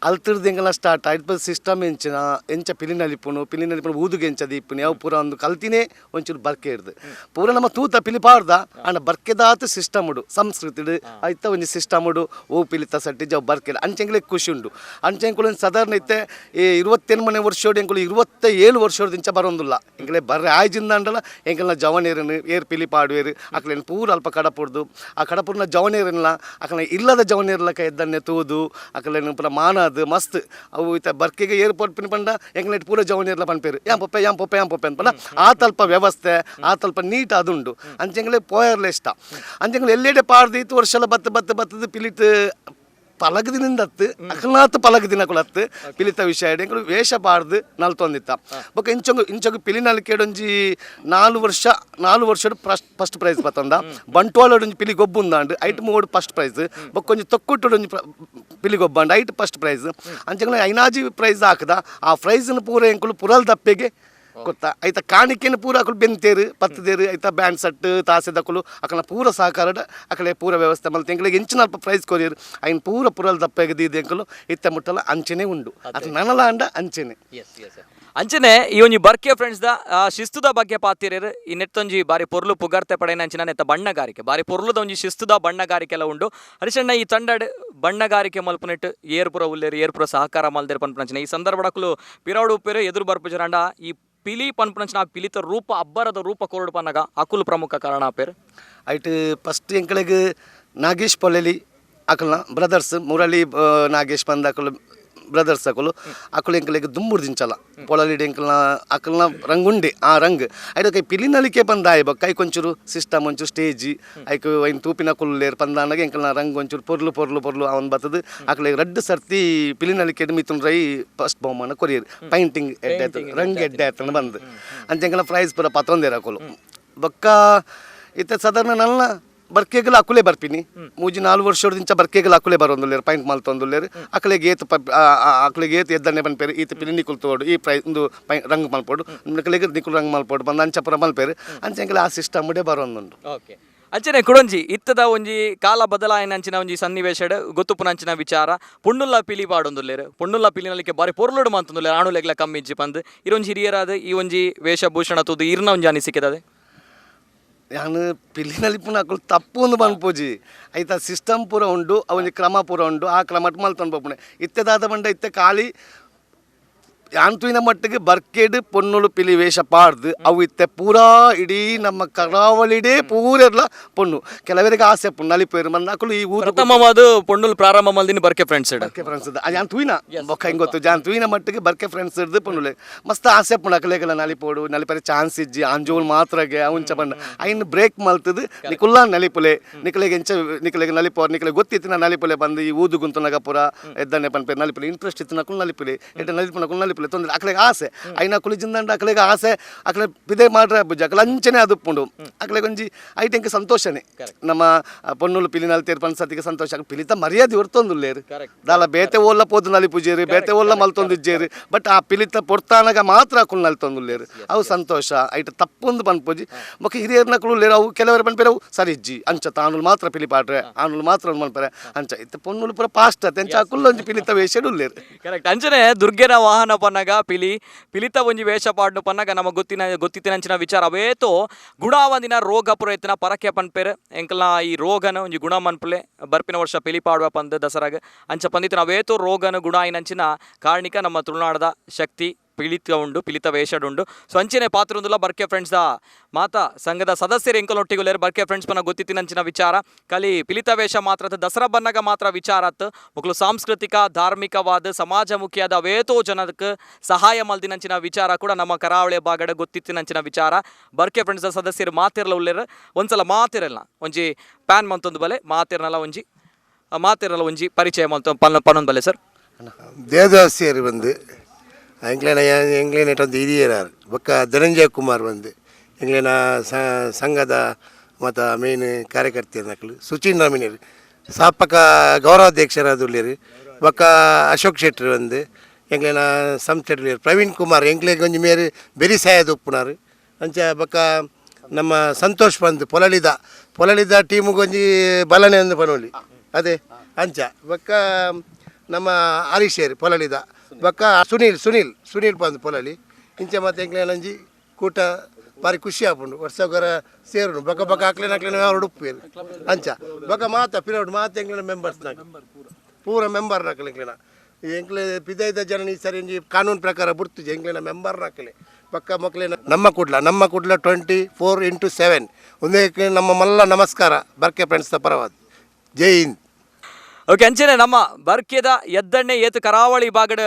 ಅಲ್ತಿರ್ದು ಎಂಕಲ್ನ ಸ್ಟಾರ್ಟ್ ಆಯ್ತು. ಸಿಸ್ಟಮ್ ಎಂಚಿನ ಎಂಚ ಪಿಲಿ ನಲಿಪುನು ಪಿಲಿ ನಲಿಪುನು ಊದುಗೆ ಎಂಚ ದೀಪುನು ಯಾವ ಪೂರ ಒಂದು ಕಲ್ತಿನೇ ಒಂಚೂರು ಬರ್ಕೇಡ್ದು ಪೂರ ನಮ್ಮ ತೂತ ಪಿಲಿ ಪಾಡ್ದ. ಆಂಡ ಬರ್ಕೆದಾತ ಸಿಸ್ಟಮ್ ಉಡು ಸಂಸ್ಕೃತಿಡು ಆಯ್ತ ಒಂಜಿ ಸಿಸ್ಟಮ್ ಉಡು ಓ ಪಿಲಿತ ಸಟ್ಟಿ ಜವ್ ಬರ್ಕೇಡ್ ಅಂಚೆಂಗ್ಲೆ ಖುಷಿ ಉಂಡು. ಅಂಚೆಂಕುಲು ಒಂಜಿ ಸಾಧಾರಣ ಇತ್ತೆ ಈ 28 ವರ್ಷೋಡು ಎಂಕುಲು 27 ವರ್ಷೋಡು ಇಂಚ ಬರೋಂದಿಲ್ಲ. ಎಂಕಲೆ ಬರ್ರೆ ಆಯ್ಜಿಂದಾಂಡಲ ಎಂಕಲ್ನ ಜವನೇರನು ಏರ್ ಪಿಲಿ ಪಾಡುವೇರು ಅಕ್ಲೇನು ಪೂರ ಅಲ್ಪ ಕಡಪುಡ್ದು ಆ ಕಡಪುರ್ನ ಜವನೇರನ್ಲ ಅಕಲ್ನ ಇಲ್ಲದ ಜವನೇರ್ಲಕ ಎದ್ದನ್ನೆ ತೂದು ಅಕಲೇನು ಪೂರ ಮಾನಾದು ಮಸ್ತ್ ಅವು ಇತ್ತ ಬರ್ಕೆಗೆ ಏರ್ಪೋರ್ಟ್ ಪಿನ್ ಪಂಡ ಎಂಕಲ್ನ ಪೂರ ಜವನೇರ್ಲ ಪನ್ಪೇರು ಯಾಂ ಪೊಪ್ಪೆ ಯಾಂ ಪೊಪ್ಪೆ ಯಾಂ ಪೊಪ್ಪೆ ಅನ್ಪಂಡ ಆ ತಲ್ಪ ವ್ಯವಸ್ಥೆ ಆ ತಲ್ಪ ನೀಟ್ ಅದುಂಡು. ಅಂಚೆಂಗ್ಲೆ ಪೋಯರ್ಲೆ ಇಷ್ಟ. ಅಂಚೆಂಗ್ಲೆ ಎಲ್ಲೆಡೆ ಪಾಡ್ದು ಇತ್ತು ವರ್ಷಲ ಬತ್ತು ಬತ್ತು ಬತ್ತದು ಪಿಲಿಟ್ ಪಲಗದಿನಿಂದ ಅತ್ತು ಅಕಲ್ನಾತ್ ಪಲಗದಿನ ಕುಲತ್ತು ಪಿಲಿತ ವಿಷಯ ಎಂಕುಲು ವೇಷ ಪಾಡ್ದು ನಲ್ತೊಂದಿತ್ತ. ಬೊಕ್ಕ ಇಂಚೊಂಗು ಇಂಚೊಂಗು ಪಿಲಿ ನಲಿಕೆಡೊಂಜಿ 4 ವರ್ಷ 4 ವರ್ಷಡ್ ಫಸ್ಟ್ ಪ್ರೈಸ್ ಬತ್ತಂದ. ಬಂಟ್ವಾಳಡೊಂಜಿ ಪಿಲಿ ಗೊಬ್ಬುಂದಾಂಡ್ ಐಟ್ ಮೂಡು ಫಸ್ಟ್ ಪ್ರೈಸ್. ಬೊಕ್ಕ ಒಂಜಿ ತೊಕ್ಕುಟ್ಟುಡೊಂಜಿ ಪಿಲಿ ಗೊಬ್ಬಾಂಡ್ ಐಟ್ ಫಸ್ಟ್ ಪ್ರೈಸ್. ಅಂಚೆಂಗ್ಲ ಐನಾಜಿ ಪ್ರೈಸ್ ಹಾಕದ ಆ ಪ್ರೈಸ್ನ ಪೂರ ಎಂಕುಲು ಪುರಲ್ ದಪ್ಪೆಗೆ ಗೊತ್ತಾ ಐತ ಕಾಣಿಕೆನ ಪೂರ ಅಕುಲು ಬೆಂತೇರು ಪತ್ತದೇರು ಐತ ಬ್ಯಾಂಡ್ ಸೆಟ್ ತಾಸೆದಕುಲು ಅಕಲ್ನ ಪೂರ ಸಹಕಾರ ಅಕಲೆ ಪೂರ ವ್ಯವಸ್ಥೆ ಮಲ್ತ ಎಂಕುಲಿಗೆ ಎಂಚಿನ ಅಲ್ಪ ಪ್ರೈಸ್ ಕೊರಿಯರು ಐನ್ ಪೂರ ಪುರಲ್ ದಪ್ಪೆಗೆ ದೀದ ಎಂಕುಲು ಇತ್ತ ಮುಟ್ಟಲ ಅಂಚೆನೆ ಉಂಡು ಅದು ನನಲ ಅಂಡ ಅಂಚೆನೆ. ಎಸ್ ಎಸ್, ಅಂಚನೆ ಈ ಒಂಜಿ ಬರ್ಕೆ ಫ್ರೆಂಡ್ಸ್ the ಶಿಸ್ತುದ ಬಗ್ಗೆ ಪಾತಿರೇರು. ಈ ನೆತ್ತೊಂಜಿ ಬಾರಿ ಪೊರ್ಲು ಪುಗರ್ತೆ ಪಡೆಯನ ಅಂಚಿನ ನೆತ್ತ ಬಣ್ಣಗಾರಿಕೆ ಬಾರಿ ಪೊರ್ಲುದ ಒಂಜಿ ಶಿಸ್ತುದ ಬಣ್ಣಗಾರಿಕೆ ಎಲ್ಲ ಉಂಡು. ಹರಿಶಣ್ಣ, ಈ ತಂಡಡ್ ಬಣ್ಣಗಾರಿಕೆ ಮಲ್ಪುನೆಟ್ ಏರ್ಪುರ ಉಲ್ಲೇರು ಏರ್ಪುರ ಸಹಕಾರ ಮಲ್ದೇರು ಪನ್ಪುನಂಚಿನ ಈ ಸಂದರ್ಭಡಕುಲು ಪಿರೌಡು ಉಪ್ಪೇರು ಎದುರು ಬರ್ಪುಜರಾಂಡ ಈ ಪಿಲಿ ಪನ್ಪುನಂಚಿನ ಆ ಪಿಲಿತ ರೂಪ ಅಬ್ಬರದ ರೂಪ ಕೊರಡು ಪನ್ನಗ ಅಕುಲು ಪ್ರಮುಖ ಕಾರಣ ಆಪೇರು. ಐಟ್ ಫಸ್ಟ್ ಎಂಕಲೆಗ್ ನಾಗೇಶ್ ಪೊಲೆಲಿ ಅಕಲ್ನ ಬ್ರದರ್ಸ್ ಮುರಳಿ ನಾಗೇಶ್ ಪಂದ್ ಅಕುಲು ಬ್ರದರ್ಸ್ ಅಕುಲು ಅಕುಲು ಎಂಕಲೆಗ್ ದುಂಬುರ್ದಿಂಚಲ ಪೊಳಲಿಡ್ ಎಂಕಲ್ನ ಅಕಲ್ನ ರಂಗುಂಡೆ ಆ ರಂಗ್ ಐಟ್ ಕೈ ಪಿಲಿನಲಿಕೆ ಪಂದಾಯ ಬೊಕ್ಕ ಐಕ್ ಒಂಚೂರು ಸಿಸ್ಟಮ್ ಒಂಚೂರು ಸ್ಟೇಜ್ ಐಕ್ ಐನ್ ತೂಪಿನ ಕುಲ್ಲೇರ್ ಪಂದಾನಗ ಎಂಕಲ್ನ ರಂಗ್ ಒಂಚೂರು ಪೊರ್ಲು ಪೊರ್ಲು ಪೊರ್ಲು ಅವನ್ ಬತ್ತದು ಅಕುಲೆಗ್ ರಡ್ಡ್ ಸರ್ತಿ ಪಿಲಿನಲಿಕೆ ಮಿಥುನ್ ರೈ ಫಸ್ಟ್ ಬಹುಮಾನ ಕೊರಿಯರ್ ಪೈಂಟಿಂಗ್ ಎಡ್ಡೆ ಆಯ್ತು ರಂಗ್ ಎಡ್ಡೆ ಆಯ್ತು ಬಂದು ಅಂಚ ಎಂಕಲ್ನ ಪ್ರೈಸ್ ಪೂರ ಪತ್ತೊಂದೇರು ಅಕುಲು. ಬೊಕ್ಕ ಇತ್ತೆ ಸಾಧಾರಣ ನನ್ನ ಬರ್ಕೆಗಲ ಅಕುಲೆ ಬರ್ಪಿನಿ ಮೂಜಿ 4 ವರ್ಷದಿಂಚ ಬರ್ಕೆಗಲ ಅಕುಲೆ ಬರೋಂದುಲ್ಲೇರು ಪೈಂಟ್ ಮಲ್ತೊಂದುಲ್ಲೇರು. ಅಕಲೆಗೆ ಏತ್ ಪಪ್ ಅಕಲೆಗೆ ಏತ್ ಎದ್ದನ್ನೆ ಪನ್ಪೇರು ಈತ ಪಿಲಿ ನಿಕುಲು ತೋಡು ಈ ಪ್ರೈ ಒಂದು ಪೈ ರಂಗ್ ಮಲ್ಪೋಡು ನಿಕಲೆಗ್ ನಿಕುಲು ರಂಗ್ ಮಲ್ಪೋಡು ಬಂದು ಅಂಚಪುರ ಮಲ್ಪೇರು ಅಂಚ ಎಂಕಲೆ ಆ ಸಿಸ್ಟಮ್ ಉಡೆ ಬರೋಂದುಂಡು. ಓಕೆ, ಅಂಚನೆ ಕುಡೊಂಜಿ ಇತ್ತದ ಒಂಜಿ ಕಾಲ ಬದಲಾಯನ ಅಂಚಿನ ಒಂಜಿ ಸನ್ನಿವೇಶಡ್ ಗೊತ್ತುಪುನ ಅಂಚಿನ ವಿಚಾರ ಪುಣ್ಣುಲ್ಲ ಪಿಲಿ ಪಾಡೊಂದುಲ್ಲೇರು. ಪುಣ್ಣುಲ್ಲ ಪಿಲಿನಲಿಕೆ ಬಾರಿ ಪೊರ್ಲುಡು ಮಂತೊಂದುಲ್ಲೇರು ಆಣುಲೆಗ್ಲ ಕಮ್ಮಿಜ್ಜಿ ಪಂದ್ ಇರೊಂಜಿ ಹಿರಿಯರಾದ ಈ ಒಂಜಿ ವೇಷಭೂಷಣ ತೂದು ಇರ್ನ ಒಂಜಿ ಅನಿಸಿಕೆದದೆ. ಯಾನ್ ಪಿಲಿನಲಿಪುನ ಅಕುಲು ತಪ್ಪು ಒಂದು ಪನ್ಪುಜಿ ಐತ ಸಿಸ್ಟಮ್ ಪೂರ ಉಂಡು ಅವ ಒಂಜಿ ಕ್ರಮ ಪೂರ ಉಂಡು ಆ ಕ್ರಮಟ್ ಮಲ್ತೊಂದು ಪೋಪುಣೆ ಇತ್ತೆ ದಾದ ಪಂಡ ಇತ್ತೆ ಖಾಲಿ ಯಾನ್ ತೂಯಿನ ಮಟ್ಟಿಗೆ ಬರ್ಕೆಡ್ ಪೊನ್ನುಲು ಪಿಲಿ ವೇಷ ಪಾಡ್ದು ಅವು ಇತ್ತೆ ಪೂರಾ ಇಡೀ ನಮ್ಮ ಕರಾವಳಿಡೇ ಪೂರೆರ್ಲ ಪೊಣ್ಣು. ಕೆಲವರಿಗೆ ಆಸೆ ಪುಣ್ಣು ನಲಿಪೇರು ಮನ್ನ ಅಕುಲು ಈ ಊರು ಪ್ರಥಮವಾದ ಪೊಣ್ಣುಲು ಪ್ರಾರಂಭ ಮಲ್ದಿನ ಬರ್ಕೆ ಫ್ರೆಂಡ್ಸ್. ಬರ್ಕೆ ಫ್ರೆಂಡ್ಸ್ ಯಾನ್ ತೂಯಿನ ಬೊಕ್ಕ ಹಿಂಗೆ ಗೊತ್ತು, ಜಾನ್ ತೂಯಿನ ಮಟ್ಟಿಗೆ ಬರ್ಕೆ ಫ್ರೆಂಡ್ಸ್ ಹಿಡ್ದು ಪೊಣ್ಣುಲೆ ಮಸ್ತ್ ಆಸೆ ಪುಂಡು. ಅಕಲೆಗೆಲ್ಲ ನಲಿಪೋಡು, ನಲಿಪರೆ ಚಾನ್ಸ್ ಇಜ್ಜಿ, ಆಂಜೋಲ್ ಮಾತ್ರಗೆ ಅವುಂಚ ಬಣ್ಣ ಐನ್ ಬ್ರೇಕ್ ಮಲ್ತದು ನಿಕುಲ್ಲ ನಲಿಪುಲೆ, ನಿಕಲೆಗೆ ಎಂಚ ನಿಕಲೆಗೆ ನಲಿಪೋರ್ ನಿಕಲೆ ಗೊತ್ತಿತ್ತು ನಾ ನಲಿಪುಲೆ ಬಂದು ಈ ಊದು ಗುಂತುನಗ ಪೂರ ಎದ್ದನ್ನೆ ಪನ್ಪೇರು ನಲಿಪುಲೆ ಇಂಟ್ರೆಸ್ಟ್ ಇತ್ತು ನಕುಲು ನಲಿಪುಲೆ ಎಡ್ಡೆ ನಲಿಪು ನಕುಲು ನಲಿಪುಲೆ ತೊಂದರೆ ಅಕಲೆಗೆ ಆಸೆ ಐನ ಅಕುಲು ಜಿಂದಂಡ ಅಕಲೆಗೆ ಆಸೆ ಅಕಲೆ ಪಿದೆ ಮಾಡ್ರೆ ಬುಜ್ಜಿ ಅಕಲೆ ಅಂಚನೆ ಅದು ಪುಂಡು ಅಕಲೆಗೆ ಒಂಜಿ ಐಟೆಂಕ್ ಸಂತೋಷನೇ. ನಮ್ಮ ಪೊನ್ನುಲು ಪಿಲಿ ನಲ್ತೇರು ಪನ್ಸತಿಗೆ ಸಂತೋಷ. ಅಕುಲು ಪಿಲಿತ ಮರ್ಯಾದೆ ಹೊರ್ತೊಂದುಲ್ಲೇರು ದಾಲ ಬೇತೆ ಓಲ್ಲ ಪೋದು ನಲಿಪುಜೇರು ಬೇತೆ ಓಲ್ಲ ಮಲ್ತೊಂದಿಜ್ಜೇರು. ಬಟ್ ಆ ಪಿಲಿತ ಪೊರ್ತಾನಗ ಮಾತ್ರ ಅಕುಲು ನಲ್ತೊಂದುಲ್ಲೇರು, ಅವು ಸಂತೋಷ. ಐಟ್ ತಪ್ಪೊಂದು ಪನ್ಪುಜಿ. ಬೊಕ್ಕ ಹಿರಿಯರ್ನಕುಲು ಉಲ್ಲೇರು, ಅವು ಕೆಲವರು ಪನ್ಪೇರು ಅವು ಸರಿ ಇಜ್ಜಿ ಅಂಚ ತಾನುಲು ಮಾತ್ರ ಪಿಲಿ ಪಾಡ್ರೆ ಆನುಲು ಮಾತ್ರ ಮನ್ಪರೆ ಅಂಚ. ಇತ್ತೆ ಪೊನ್ನುಲು ಪೂರ ಪಾಸ್ಟ್ ಅತ್ತೆ ಅಂಚ ಅಕುಲು ಒಂಜಿ ಪಿಲಿತ ವೇಷಡ್ ಉಲ್ಲೇರು. ಕರೆಕ್ಟ್. ಅಂಚನೆ ದುರ್ಗೆನ ವಾಹನ ಪನ್ನಗ ಪಿಲಿ, ಪಿಲಿತ ಒಂಜಿ ವೇಷ ಪಾಡ್ನು ಪನ್ನಗ ನಮ್ಮ ಗೊತ್ತಿನ ಗೊತ್ತಿತ್ತಿನಂಚಿನ ವಿಚಾರ ಅವೇತೋ ಗುಣಾವಂದಿನ ರೋಗ ಪುರೈತನ ಪರಕೆ ಪನ್ಪೇರು. ಎಂಕಲ್ನ ಈ ರೋಗನ ಒಂಜಿ ಗುಣ ಮನ್ಪುಲೆ, ಬರ್ಪಿನ ವರ್ಷ ಪಿಲಿ ಪಾಡುವ ಪಂದ್ ದಸರಾಗ ಅಂಚ ಪಂದಿತ್ತಿನ ಅವೇತೋ ರೋಗನ ಗುಣ ಆಯಿನಂಚಿನ ಕಾರಣಿಕ ನಮ್ಮ ತುಳುನಾಡದ ಶಕ್ತಿ ಪಿಲಿತ ಉಂಡು, ಪಿಲಿತ ವೇಷಡ್ ಉಂಡು. ಸೊ ಅಂಚನೆ ಪಾತ್ರೊಂದುಲ ಬರ್ಕೆ ಫ್ರೆಂಡ್ಸ್ the ಮಾತಾ ಸಂಘದ ಸದಸ್ಯರು ಎಂಕಲೊಟ್ಟಿಗುಲೇರು. ಬರ್ಕೆ ಫ್ರೆಂಡ್ಸ್ ಪನ ಗೊತ್ತಿತ್ತಿನಂಚಿನ ವಿಚಾರ ಕಲಿ ಪಿಲಿತ ವೇಷ ಮಾತ್ರ ಅತ್, ದಸರಾ ಬನ್ನಗ ಮಾತ್ರ ವಿಚಾರ ಅತ್. ಮೊಕಲು ಸಾಂಸ್ಕೃತಿಕ ಧಾರ್ಮಿಕವಾದ ಸಮಾಜಮುಖಿಯಾದ ಅವೇತೋ ಜನಕ್ಕೆ ಸಹಾಯ ಮಲ್ದಿನಂಚಿನ ವಿಚಾರ ಕೂಡ ನಮ್ಮ ಕರಾವಳಿ ಭಾಗದ ಗೊತ್ತಿತ್ತಿನಂಚಿನ ವಿಚಾರ. ಬರ್ಕೆ ಫ್ರೆಂಡ್ಸ್ the ಸದಸ್ಯರು ಮಾತಿರಲ ಉಲ್ಲೇರು. ಒಂದ್ಸಲ ಮಾತಿರಲ್ಲ ಒಂಜಿ ಪ್ಯಾನ್ ಮಂತೊಂದು ಬಲೆ ಮಾತಿರನಲ್ಲ ಒಂಜಿ ಮಾತಿರಲ್ಲ ಒಂಜಿ ಪರಿಚಯ ಮಂತ ಪನ್ನೊಂದು ಬಲೆ ಸರ್. ದೇವದಾಸಿಯರು ಬಂದು ಎಂಕ್ಲೆನ ಎಂಕ್ಲೆನ ಒಂದು ಹಿರಿಯರಾರು. ಬೊಕ್ಕ ಧನಂಜಯ ಕುಮಾರ್ ಬಂದು ಎಂಕ್ಲೆನ ಸಂಘದ ಮತ ಮೇನ್ ಕಾರ್ಯಕರ್ತೆಯರು. ಸುಚಿನ್ ನಮಿನರು ಸ್ಥಾಪಕ ಗೌರವಾಧ್ಯಕ್ಷರಾದುಲ್ಲೇರು. ಬೊಕ್ಕ ಅಶೋಕ್ ಶೆಟ್ಟರ್ ಬಂದು ಎಂಕ್ಲೆನ ಸಂಸ್ಥೆ. ಪ್ರವೀಣ್ ಕುಮಾರ್ ಎಂಕ್ಲೆಗ್ ಒಂಜಿ ಮೇರು ಬೆರಿ ಸಾಯದ ಉಪ್ಪುನಾರು ಅಂಚ. ಬೊಕ್ಕ ನಮ್ಮ ಸಂತೋಷ್ ಬಂದು ಪೊಲಳಿದ ಪೊಲಳಿದ ಟೀಮುಗೊಂಜಿ ಒಂಜಿ ಬಲನೆ ಅಂದು ಪನೋಲಿ ಅದೇ ಅಂಚ. ಬೊಕ್ಕ ನಮ್ಮ ಹರೀಶೇರ್ ಪೊಲಳಿದ. ಬೊಕ್ಕ ಸುನೀಲ್ ಸುನೀಲ್ ಸುನೀಲ್ ಬಂದು ಪೊಲಳಿ ಇಂಚ. ಮತ್ತೆ ಎಂಕ್ಲೆನ ಒಂಜಿ ಕೂಟ ಬಾರಿ ಖುಷಿ ಆಪುಂಡು, ವರ್ಷಗೊರ ಸೇರುಂಡು. ಬೊಕ್ಕ ಬೊಕ್ಕ ಅಕ್ಲೆನ ಅಕ್ಲೆನ ಉಡುಪು ಅಂಚ. ಬೊಕ್ಕ ಮಾತ ಪಿರೌಡ್ ಮಾತ ಎಂಕ್ಲೆನ ಮೆಂಬರ್ಸ್ ನಾಕ ಪೂರ ಮೆಂಬರ್ ನಕಲು ಎಂಕ್ಲೆನ. ಎಂಕ್ಲೆ ಪಿದೈದ ಜನ ಈ ಸರಿ ಒಂಜಿ ಕಾನೂನು ಪ್ರಕಾರ ಬುಡ್ತುಜಿ ಎಂಕ್ಲೆನ ಮೆಂಬರ್ ನಕಲೆ. ಪಕ್ಕ ಮಕ್ಳೆನ ನಮ್ಮ ಕುಡ್ಲ, ನಮ್ಮ ಕುಡ್ಲ 24x7 ಒಂದೇ. ನಮ್ಮ ಮಲ್ಲ ನಮಸ್ಕಾರ ಬರ್ಕೆ ಫ್ರೆಂಡ್ಸ್ ಪರವಾದ. ಜೈ ಹಿಂದ್. ಓಕೆ, ಅಂಚನೆ ನಮ್ಮ ಬರ್ಕೆದ ಎದ್ದಣ್ಣೆ ಏತು ಕರಾವಳಿ ಭಾಗದ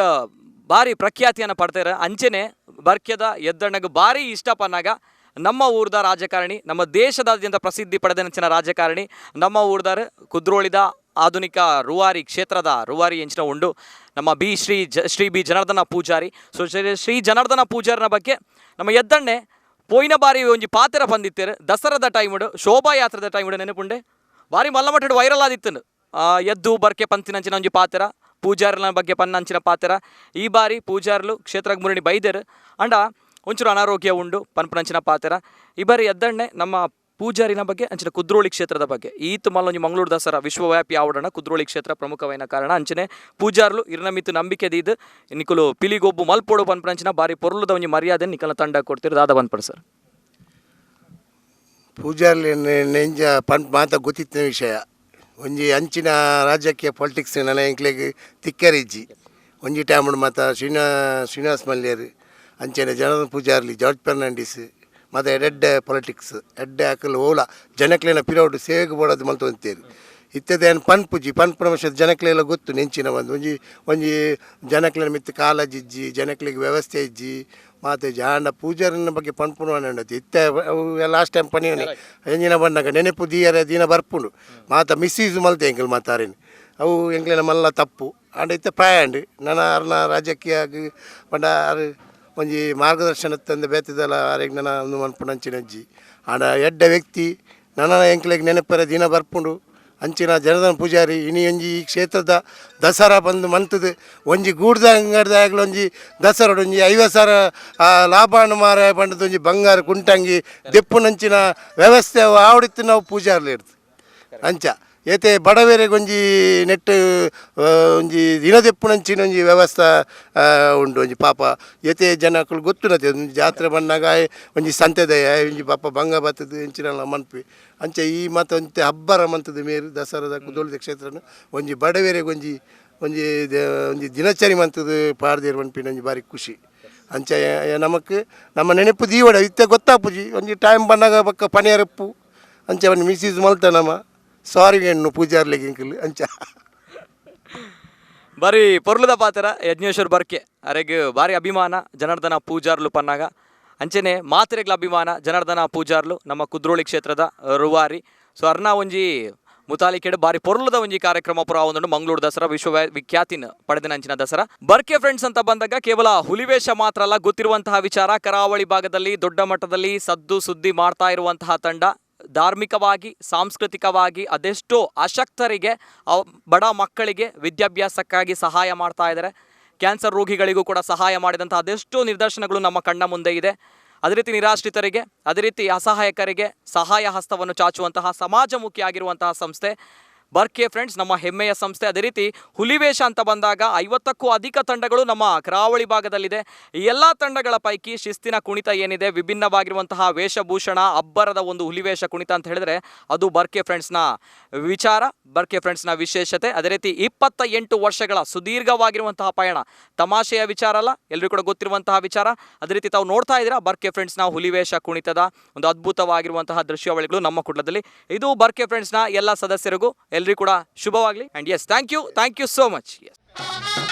ಭಾರಿ ಪ್ರಖ್ಯಾತಿಯನ್ನು ಪಡ್ತಾರೆ. ಅಂಚನೆ ಬರ್ಕೆದ ಎದ್ದಣ್ಣಗೆ ಭಾರಿ ಇಷ್ಟ ಪನ್ನಾಗ ನಮ್ಮ ಊರ್ದ ರಾಜಕಾರಣಿ, ನಮ್ಮ ದೇಶದಾದ್ಯಂತ ಪ್ರಸಿದ್ಧಿ ಪಡೆದ ರಾಜಕಾರಣಿ, ನಮ್ಮ ಊರ್ದಾರ ಕುದ್ರೋಳಿದ ಆಧುನಿಕ ರೂವಾರಿ, ಕ್ಷೇತ್ರದ ರೂವಾರಿ ಎಂಚಿನ ಉಂಡು ನಮ್ಮ ಬಿ ಶ್ರೀ ಜ ಶ್ರೀ ಬಿ ಜನಾರ್ದನ ಪೂಜಾರಿ. ಸೊ ಶ್ರೀ ಶ್ರೀ ಜನಾರ್ದನ ಪೂಜಾರನ ಬಗ್ಗೆ ನಮ್ಮ ಎದ್ದಣ್ಣೆ ಪೋಯಿನ ಬಾರಿ ಒಂಜಿ ಪಾತೆರ ಬಂದಿತ್ತೇರು. ದಸರಾದ ಟೈಮ್ಡು, ಶೋಭಾಯಾತ್ರದ ಟೈಮ್ಡು ನೆನಪುಂಡೆ, ಬಾರಿ ಮಲ್ಲ ಮಟ್ಟಡ್ ವೈರಲ್ ಆದಿತ್ತನು ಎದ್ದು ಬರ್ಕೆ ಪಂತಿನಂಚಿನ ಒಂಜಿ ಪಾತೆರ, ಪೂಜಾರ್ಲ ಬಗ್ಗೆ ಪನ್ನಂಚಿನ ಪಾತೆರ. ಈ ಬಾರಿ ಪೂಜಾರ್ಲು ಕ್ಷೇತ್ರಗ್ ಮುರಣಿ ಬೈದೆರು ಅಂಡ ಒಂಚೂರು ಅನಾರೋಗ್ಯ ಉಂಡು ಪನ್ಪುನಂಚಿನ ಪಾತೆರ. ಈ ಬಾರಿ ಎದ್ದಣ್ಣೆ ನಮ್ಮ ಪೂಜಾರಿನ ಬಗ್ಗೆ ಅಂಚಿನ ಕುದ್ರೋಳಿ ಕ್ಷೇತ್ರದ ಬಗ್ಗೆ ಈತ್ ಮಲ್ಲೊಂಜಿ ಮಂಗಳೂರು ದಸರಾ ವಿಶ್ವವ್ಯಾಪಿ ಆವಡಣ ಕುದ್ರೋಳಿ ಕ್ಷೇತ್ರ ಪ್ರಮುಖವಾದ ಕಾರಣ. ಅಂಚನೆ ಪೂಜಾರ್ಲು ಇರ್ನ ಮಿತ್ತು ನಂಬಿಕೆ ದೀದ್ ನಿಕುಲು ಪಿಲಿಗೊಬ್ಬು ಮಲ್ಪೋಡು ಪನ್ಪುನಂಚಿನ ಬಾರಿ ಪೊರ್ಲುದ ಒಂಜಿ ಮರ್ಯಾದೆ ನಿಕಲ ತಂಡ ಕೊಡ್ತಿರು ದಾದ ಪನ್ಪಡು ಸರ್. ಪೂಜಾರ್ಲಿ ನೆಂಜ ಪಂಪ್ ಮಾತ ಗೊತ್ತಿತ್ತಿನ ವಿಷಯ. ಒಂಜಿ ಅಂಚಿನ ರಾಜಕೀಯ ಪೊಲಿಟಿಕ್ಸ್ ನನ್ನ ಎಂಕ್ಲೆಗ್ ತಿಕ್ಕರಿಜ್ಜಿ. ಒಂಜಿ ಟೈಮ್ ಮಾತ ಶ್ರೀನಿವಾಸ್ ಮಲ್ಯರು ಅಂಚನೆ ಜನಾರ್ದನ ಪೂಜಾರ್ಲಿ, ಜಾರ್ಜ್ ಫೆರ್ನಾಂಡಿಸ್ ಮತ್ತು ಎಡ್ಡೆ ಪೊಲಿಟಿಕ್ಸ್ ಎಡ್ಡೆ ಅಕಲ್ ಓಲ ಜನಕ್ಲೆನ ಪಿರೌಡ್ ಸೇವೆಗೆ ಬೋಡೋದು ಮಲ್ತೊಂತೇರು. ಇತ್ತದ ಏನು ಪನ್ಪುಜಿ ಪನ್ಪುನ ವಿಷಯದ ಜನಕ್ಲೆಲ್ಲ ಗೊತ್ತು. ನೆಂಚಿನ ಒಂದು ಒಂಜಿ ಒಂಜಿ ಜನಕ್ಲೆನ ಮಿತ್ತು ಕಾಲಜಿಜ್ಜಿ, ಜನಕ್ಲೆಗ್ ವ್ಯವಸ್ಥೆ ಇಜ್ಜಿ ಮಾತೆ ಜಾಂಡ ಪೂಜಾರಿನ ಬಗ್ಗೆ ಪನ್ಪುನ ಇತ್ತೆ. ಲಾಸ್ಟ್ ಟೈಮ್ ಪನಿಯನೆ ಎಂಜಿನ ಬಣ್ಣಗ ನೆನಪು ದೀಯರೆ ದಿನ ಬರ್ಪುಂಡು. ಮಾತ ಮಿಸ್ಯೂಸ್ ಮಲ್ತೆ ಎಂಕಲ್ ಮಾತಾರೇನು, ಅವು ಎಂಕ್ಲೆನ ಮಲ್ಲ ತಪ್ಪು. ಆಂಡ ಇತ್ತೆ ಪ್ರಾಯ ಅಂಡ್ ನನ ಅರ್ನ ರಾಜಕೀಯ ಪಂಡ ಅರ್ ಒಂಜಿ ಮಾರ್ಗದರ್ಶನ ತಂದೆ ಬೇತಿದಲ್ಲ ಆರೆಗ್ ನನ ಒಂದು ಮನ್ಪುನಂಚಿನ ಅಜ್ಜಿ. ಆಂಡ ಎಡ್ಡೆ ವ್ಯಕ್ತಿ, ನನ ಎಂಕ್ಲೆಗ್ ನೆನಪರೆ ದಿನ ಬರ್ಪುಂಡು ಅಂಚಿನ ಜನಾರ್ದನ ಪೂಜಾರಿ. ಇನಿ ಒಂಜಿ ಈ ಕ್ಷೇತ್ರದ ದಸರಾ ಬಂದು ಮಂತದು ಒಂಜಿ ಗೂಡ್ದ ಅಂಗಡ್ದಾಗ್ಲ ಒಂಜಿ ದಸರಾ ಒಂಜಿ 50,000 ಲಾಭಾನು ಮಾರ ಪಂಡದ ಒಂಜಿ ಬಂಗಾರ ಕುಂಟಂಗಿ ದೆಪ್ಪುನಂಚಿನ ವ್ಯವಸ್ಥೆ ಆವಡಿತ್ತು ನಾವು ಪೂಜಾರ್ಲು ಇಡ್ದು ಅಂಚ. ಏತೆ ಬಡವೆರೆಗ್ ಒಂಜಿ ನೆಟ್ ಒಂಜಿ ದಿನ ದೆಪ್ಪುನಂಚಿನ ಒಂಜಿ ವ್ಯವಸ್ಥೆ ಉಂಡು. ಒಂಜಿ ಪಾಪ ಏತೆ ಜನಕ್ಕಲು ಗೊತ್ತುನತೆ ಒಂಜಿ ಜಾತ್ರೆ ಬಣ್ಣಗ ಒಂಜಿ ಸಂತೆದಯ ಒಂಜಿ ಪಾಪ ಬಂಗ ಬತ್ತದ ಎಂಚಿನ ಮನ್ಪಿ ಅಂಚ. ಈ ಮಾತ ಒಂತೆ ಹಬ್ಬರ ಮಂತದ ಮೇರು ದಸರಾದ ಕುದೋಳಿದ ಕ್ಷೇತ್ರನ ಒಂಜಿ ಬಡವೆರೆಗ್ ಒಂಜಿ ಒಂಜಿ ಒಂಜಿ ದಿನಚರಿ ಮಂತದ್ದು ಪಾಡ್ದೇರು ಪನ್ಪಿನ ಒಂಜಿ ಬಾರಿ ಖುಷಿ. ಅಂಚ ನಮಕ್ ನಮ್ಮ ನೆನಪು ದೀವಡ ಇತ್ತೆ ಗೊತ್ತಾಪುಜಿ. ಒಂಜಿ ಟೈಮ್ ಬಂದಾಗ ಬೊಕ್ಕ ಪನಿಯರಪ್ಪು ಅಂಚ ಒಂದು ಮಿಸ್ಯೂಸ್ ಮಲ್ತ ನಮ ಸಾರಿ ಹೆಣ್ಣು ಪೂಜಾರ್ಲಿಗೆ ಎಂಕುಲು ಅಂಚ. ಬಾರಿ ಪೊರ್ಲುದ ಪಾತ್ರ ಯಜ್ಞೇಶ್ವರ್ ಬರ್ಕೆ ಅರೆಗ್ ಬಾರಿ ಅಭಿಮಾನ ಜನಾರ್ದನ ಪೂಜಾರ್ಲು ಪನ್ನಾಗ. ಅಂಚೆನೆ ಮಾತೆರೆಗ್ಲ ಅಭಿಮಾನ ಜನಾರ್ದನ ಪೂಜಾರ್ಲು, ನಮ್ಮ ಕುದ್ರೋಳಿ ಕ್ಷೇತ್ರದ ರೂವಾರಿ. ಸೊ ಅರ್ನ ಒಂಜಿ ಮುತಾಲಿಕೆಡ್ ಬಾರಿ ಪೊರ್ಲುದ ಒಂಜಿ ಕಾರ್ಯಕ್ರಮ ಪುರ ಆವೊಂದುಂಡು. ಮಂಗಳೂರು ದಸರಾ ವಿಶ್ವ ವಿಖ್ಯಾತಿನ ಪಡೆದಿನ ಅಂಚಿನ ದಸರಾ. ಬರ್ಕೆ ಫ್ರೆಂಡ್ಸ್ ಅಂತ ಬಂದಾಗ ಕೇವಲ ಹುಲಿವೇಷ ಮಾತ್ರ ಅಲ್ಲ, ಗೊತ್ತಿರುವಂತಹ ವಿಚಾರ, ಕರಾವಳಿ ಭಾಗದಲ್ಲಿ ದೊಡ್ಡ ಮಟ್ಟದಲ್ಲಿ ಸದ್ದು ಸುದ್ದಿ ಮಾಡ್ತಾ ಇರುವಂತಹ ತಂಡ. ಧಾರ್ಮಿಕವಾಗಿ, ಸಾಂಸ್ಕೃತಿಕವಾಗಿ ಅದೆಷ್ಟೋ ಅಶಕ್ತರಿಗೆ, ಬಡ ಮಕ್ಕಳಿಗೆ ವಿದ್ಯಾಭ್ಯಾಸಕ್ಕಾಗಿ ಸಹಾಯ ಮಾಡ್ತಾ ಇದ್ದಾರೆ. ಕ್ಯಾನ್ಸರ್ ರೋಗಿಗಳಿಗೂ ಕೂಡ ಸಹಾಯ ಮಾಡಿದಂಥ ಅದೆಷ್ಟೋ ನಿದರ್ಶನಗಳು ನಮ್ಮ ಕಣ್ಣ ಮುಂದೆ ಇದೆ. ಅದೇ ರೀತಿ ನಿರಾಶ್ರಿತರಿಗೆ, ಅದೇ ರೀತಿ ಅಸಹಾಯಕರಿಗೆ ಸಹಾಯ ಹಸ್ತವನ್ನು ಚಾಚುವಂತಹ ಸಮಾಜಮುಖಿಯಾಗಿರುವಂತಹ ಸಂಸ್ಥೆ ಬರ್ಕೆ ಫ್ರೆಂಡ್ಸ್, ನಮ್ಮ ಹೆಮ್ಮೆಯ ಸಂಸ್ಥೆ. ಅದೇ ರೀತಿ ಹುಲಿವೇಷ ಅಂತ ಬಂದಾಗ 50ಕ್ಕೂ ಅಧಿಕ ತಂಡಗಳು ನಮ್ಮ ಕರಾವಳಿ ಭಾಗದಲ್ಲಿದೆ. ಈ ಎಲ್ಲ ತಂಡಗಳ ಪೈಕಿ ಶಿಸ್ತಿನ ಕುಣಿತ ಏನಿದೆ, ವಿಭಿನ್ನವಾಗಿರುವಂತಹ ವೇಷಭೂಷಣ, ಅಬ್ಬರದ ಒಂದು ಹುಲಿವೇಷ ಕುಣಿತ ಅಂತ ಹೇಳಿದ್ರೆ ಅದು ಬರ್ಕೆ ಫ್ರೆಂಡ್ಸ್ನ ವಿಚಾರ, ಬರ್ಕೆ ಫ್ರೆಂಡ್ಸ್ನ ವಿಶೇಷತೆ. ಅದೇ ರೀತಿ 28 ವರ್ಷಗಳ ಸುದೀರ್ಘವಾಗಿರುವಂತಹ ಪಯಣ ತಮಾಷೆಯ ವಿಚಾರ ಅಲ್ಲ, ಎಲ್ರಿಗೂ ಕೂಡ ಗೊತ್ತಿರುವಂತಹ ವಿಚಾರ. ಅದೇ ರೀತಿ ತಾವು ನೋಡ್ತಾ ಇದ್ದೀರಾ ಬರ್ಕೆ ಫ್ರೆಂಡ್ಸ್ನ ಹುಲಿವೇಷ ಕುಣಿತದ ಒಂದು ಅದ್ಭುತವಾಗಿರುವಂತಹ ದೃಶ್ಯಾವಳಿಗಳು ನಮ್ಮ ಕುಡ್ಲದಲ್ಲಿ. ಇದು ಬರ್ಕೆ ಫ್ರೆಂಡ್ಸ್ನ ಎಲ್ಲ ಸದಸ್ಯರಿಗೂ ಎಲ್ರಿಗೂ ಕೂಡ ಶುಭವಾಗಲಿ. And yes, thank you, thank you so much. Yes.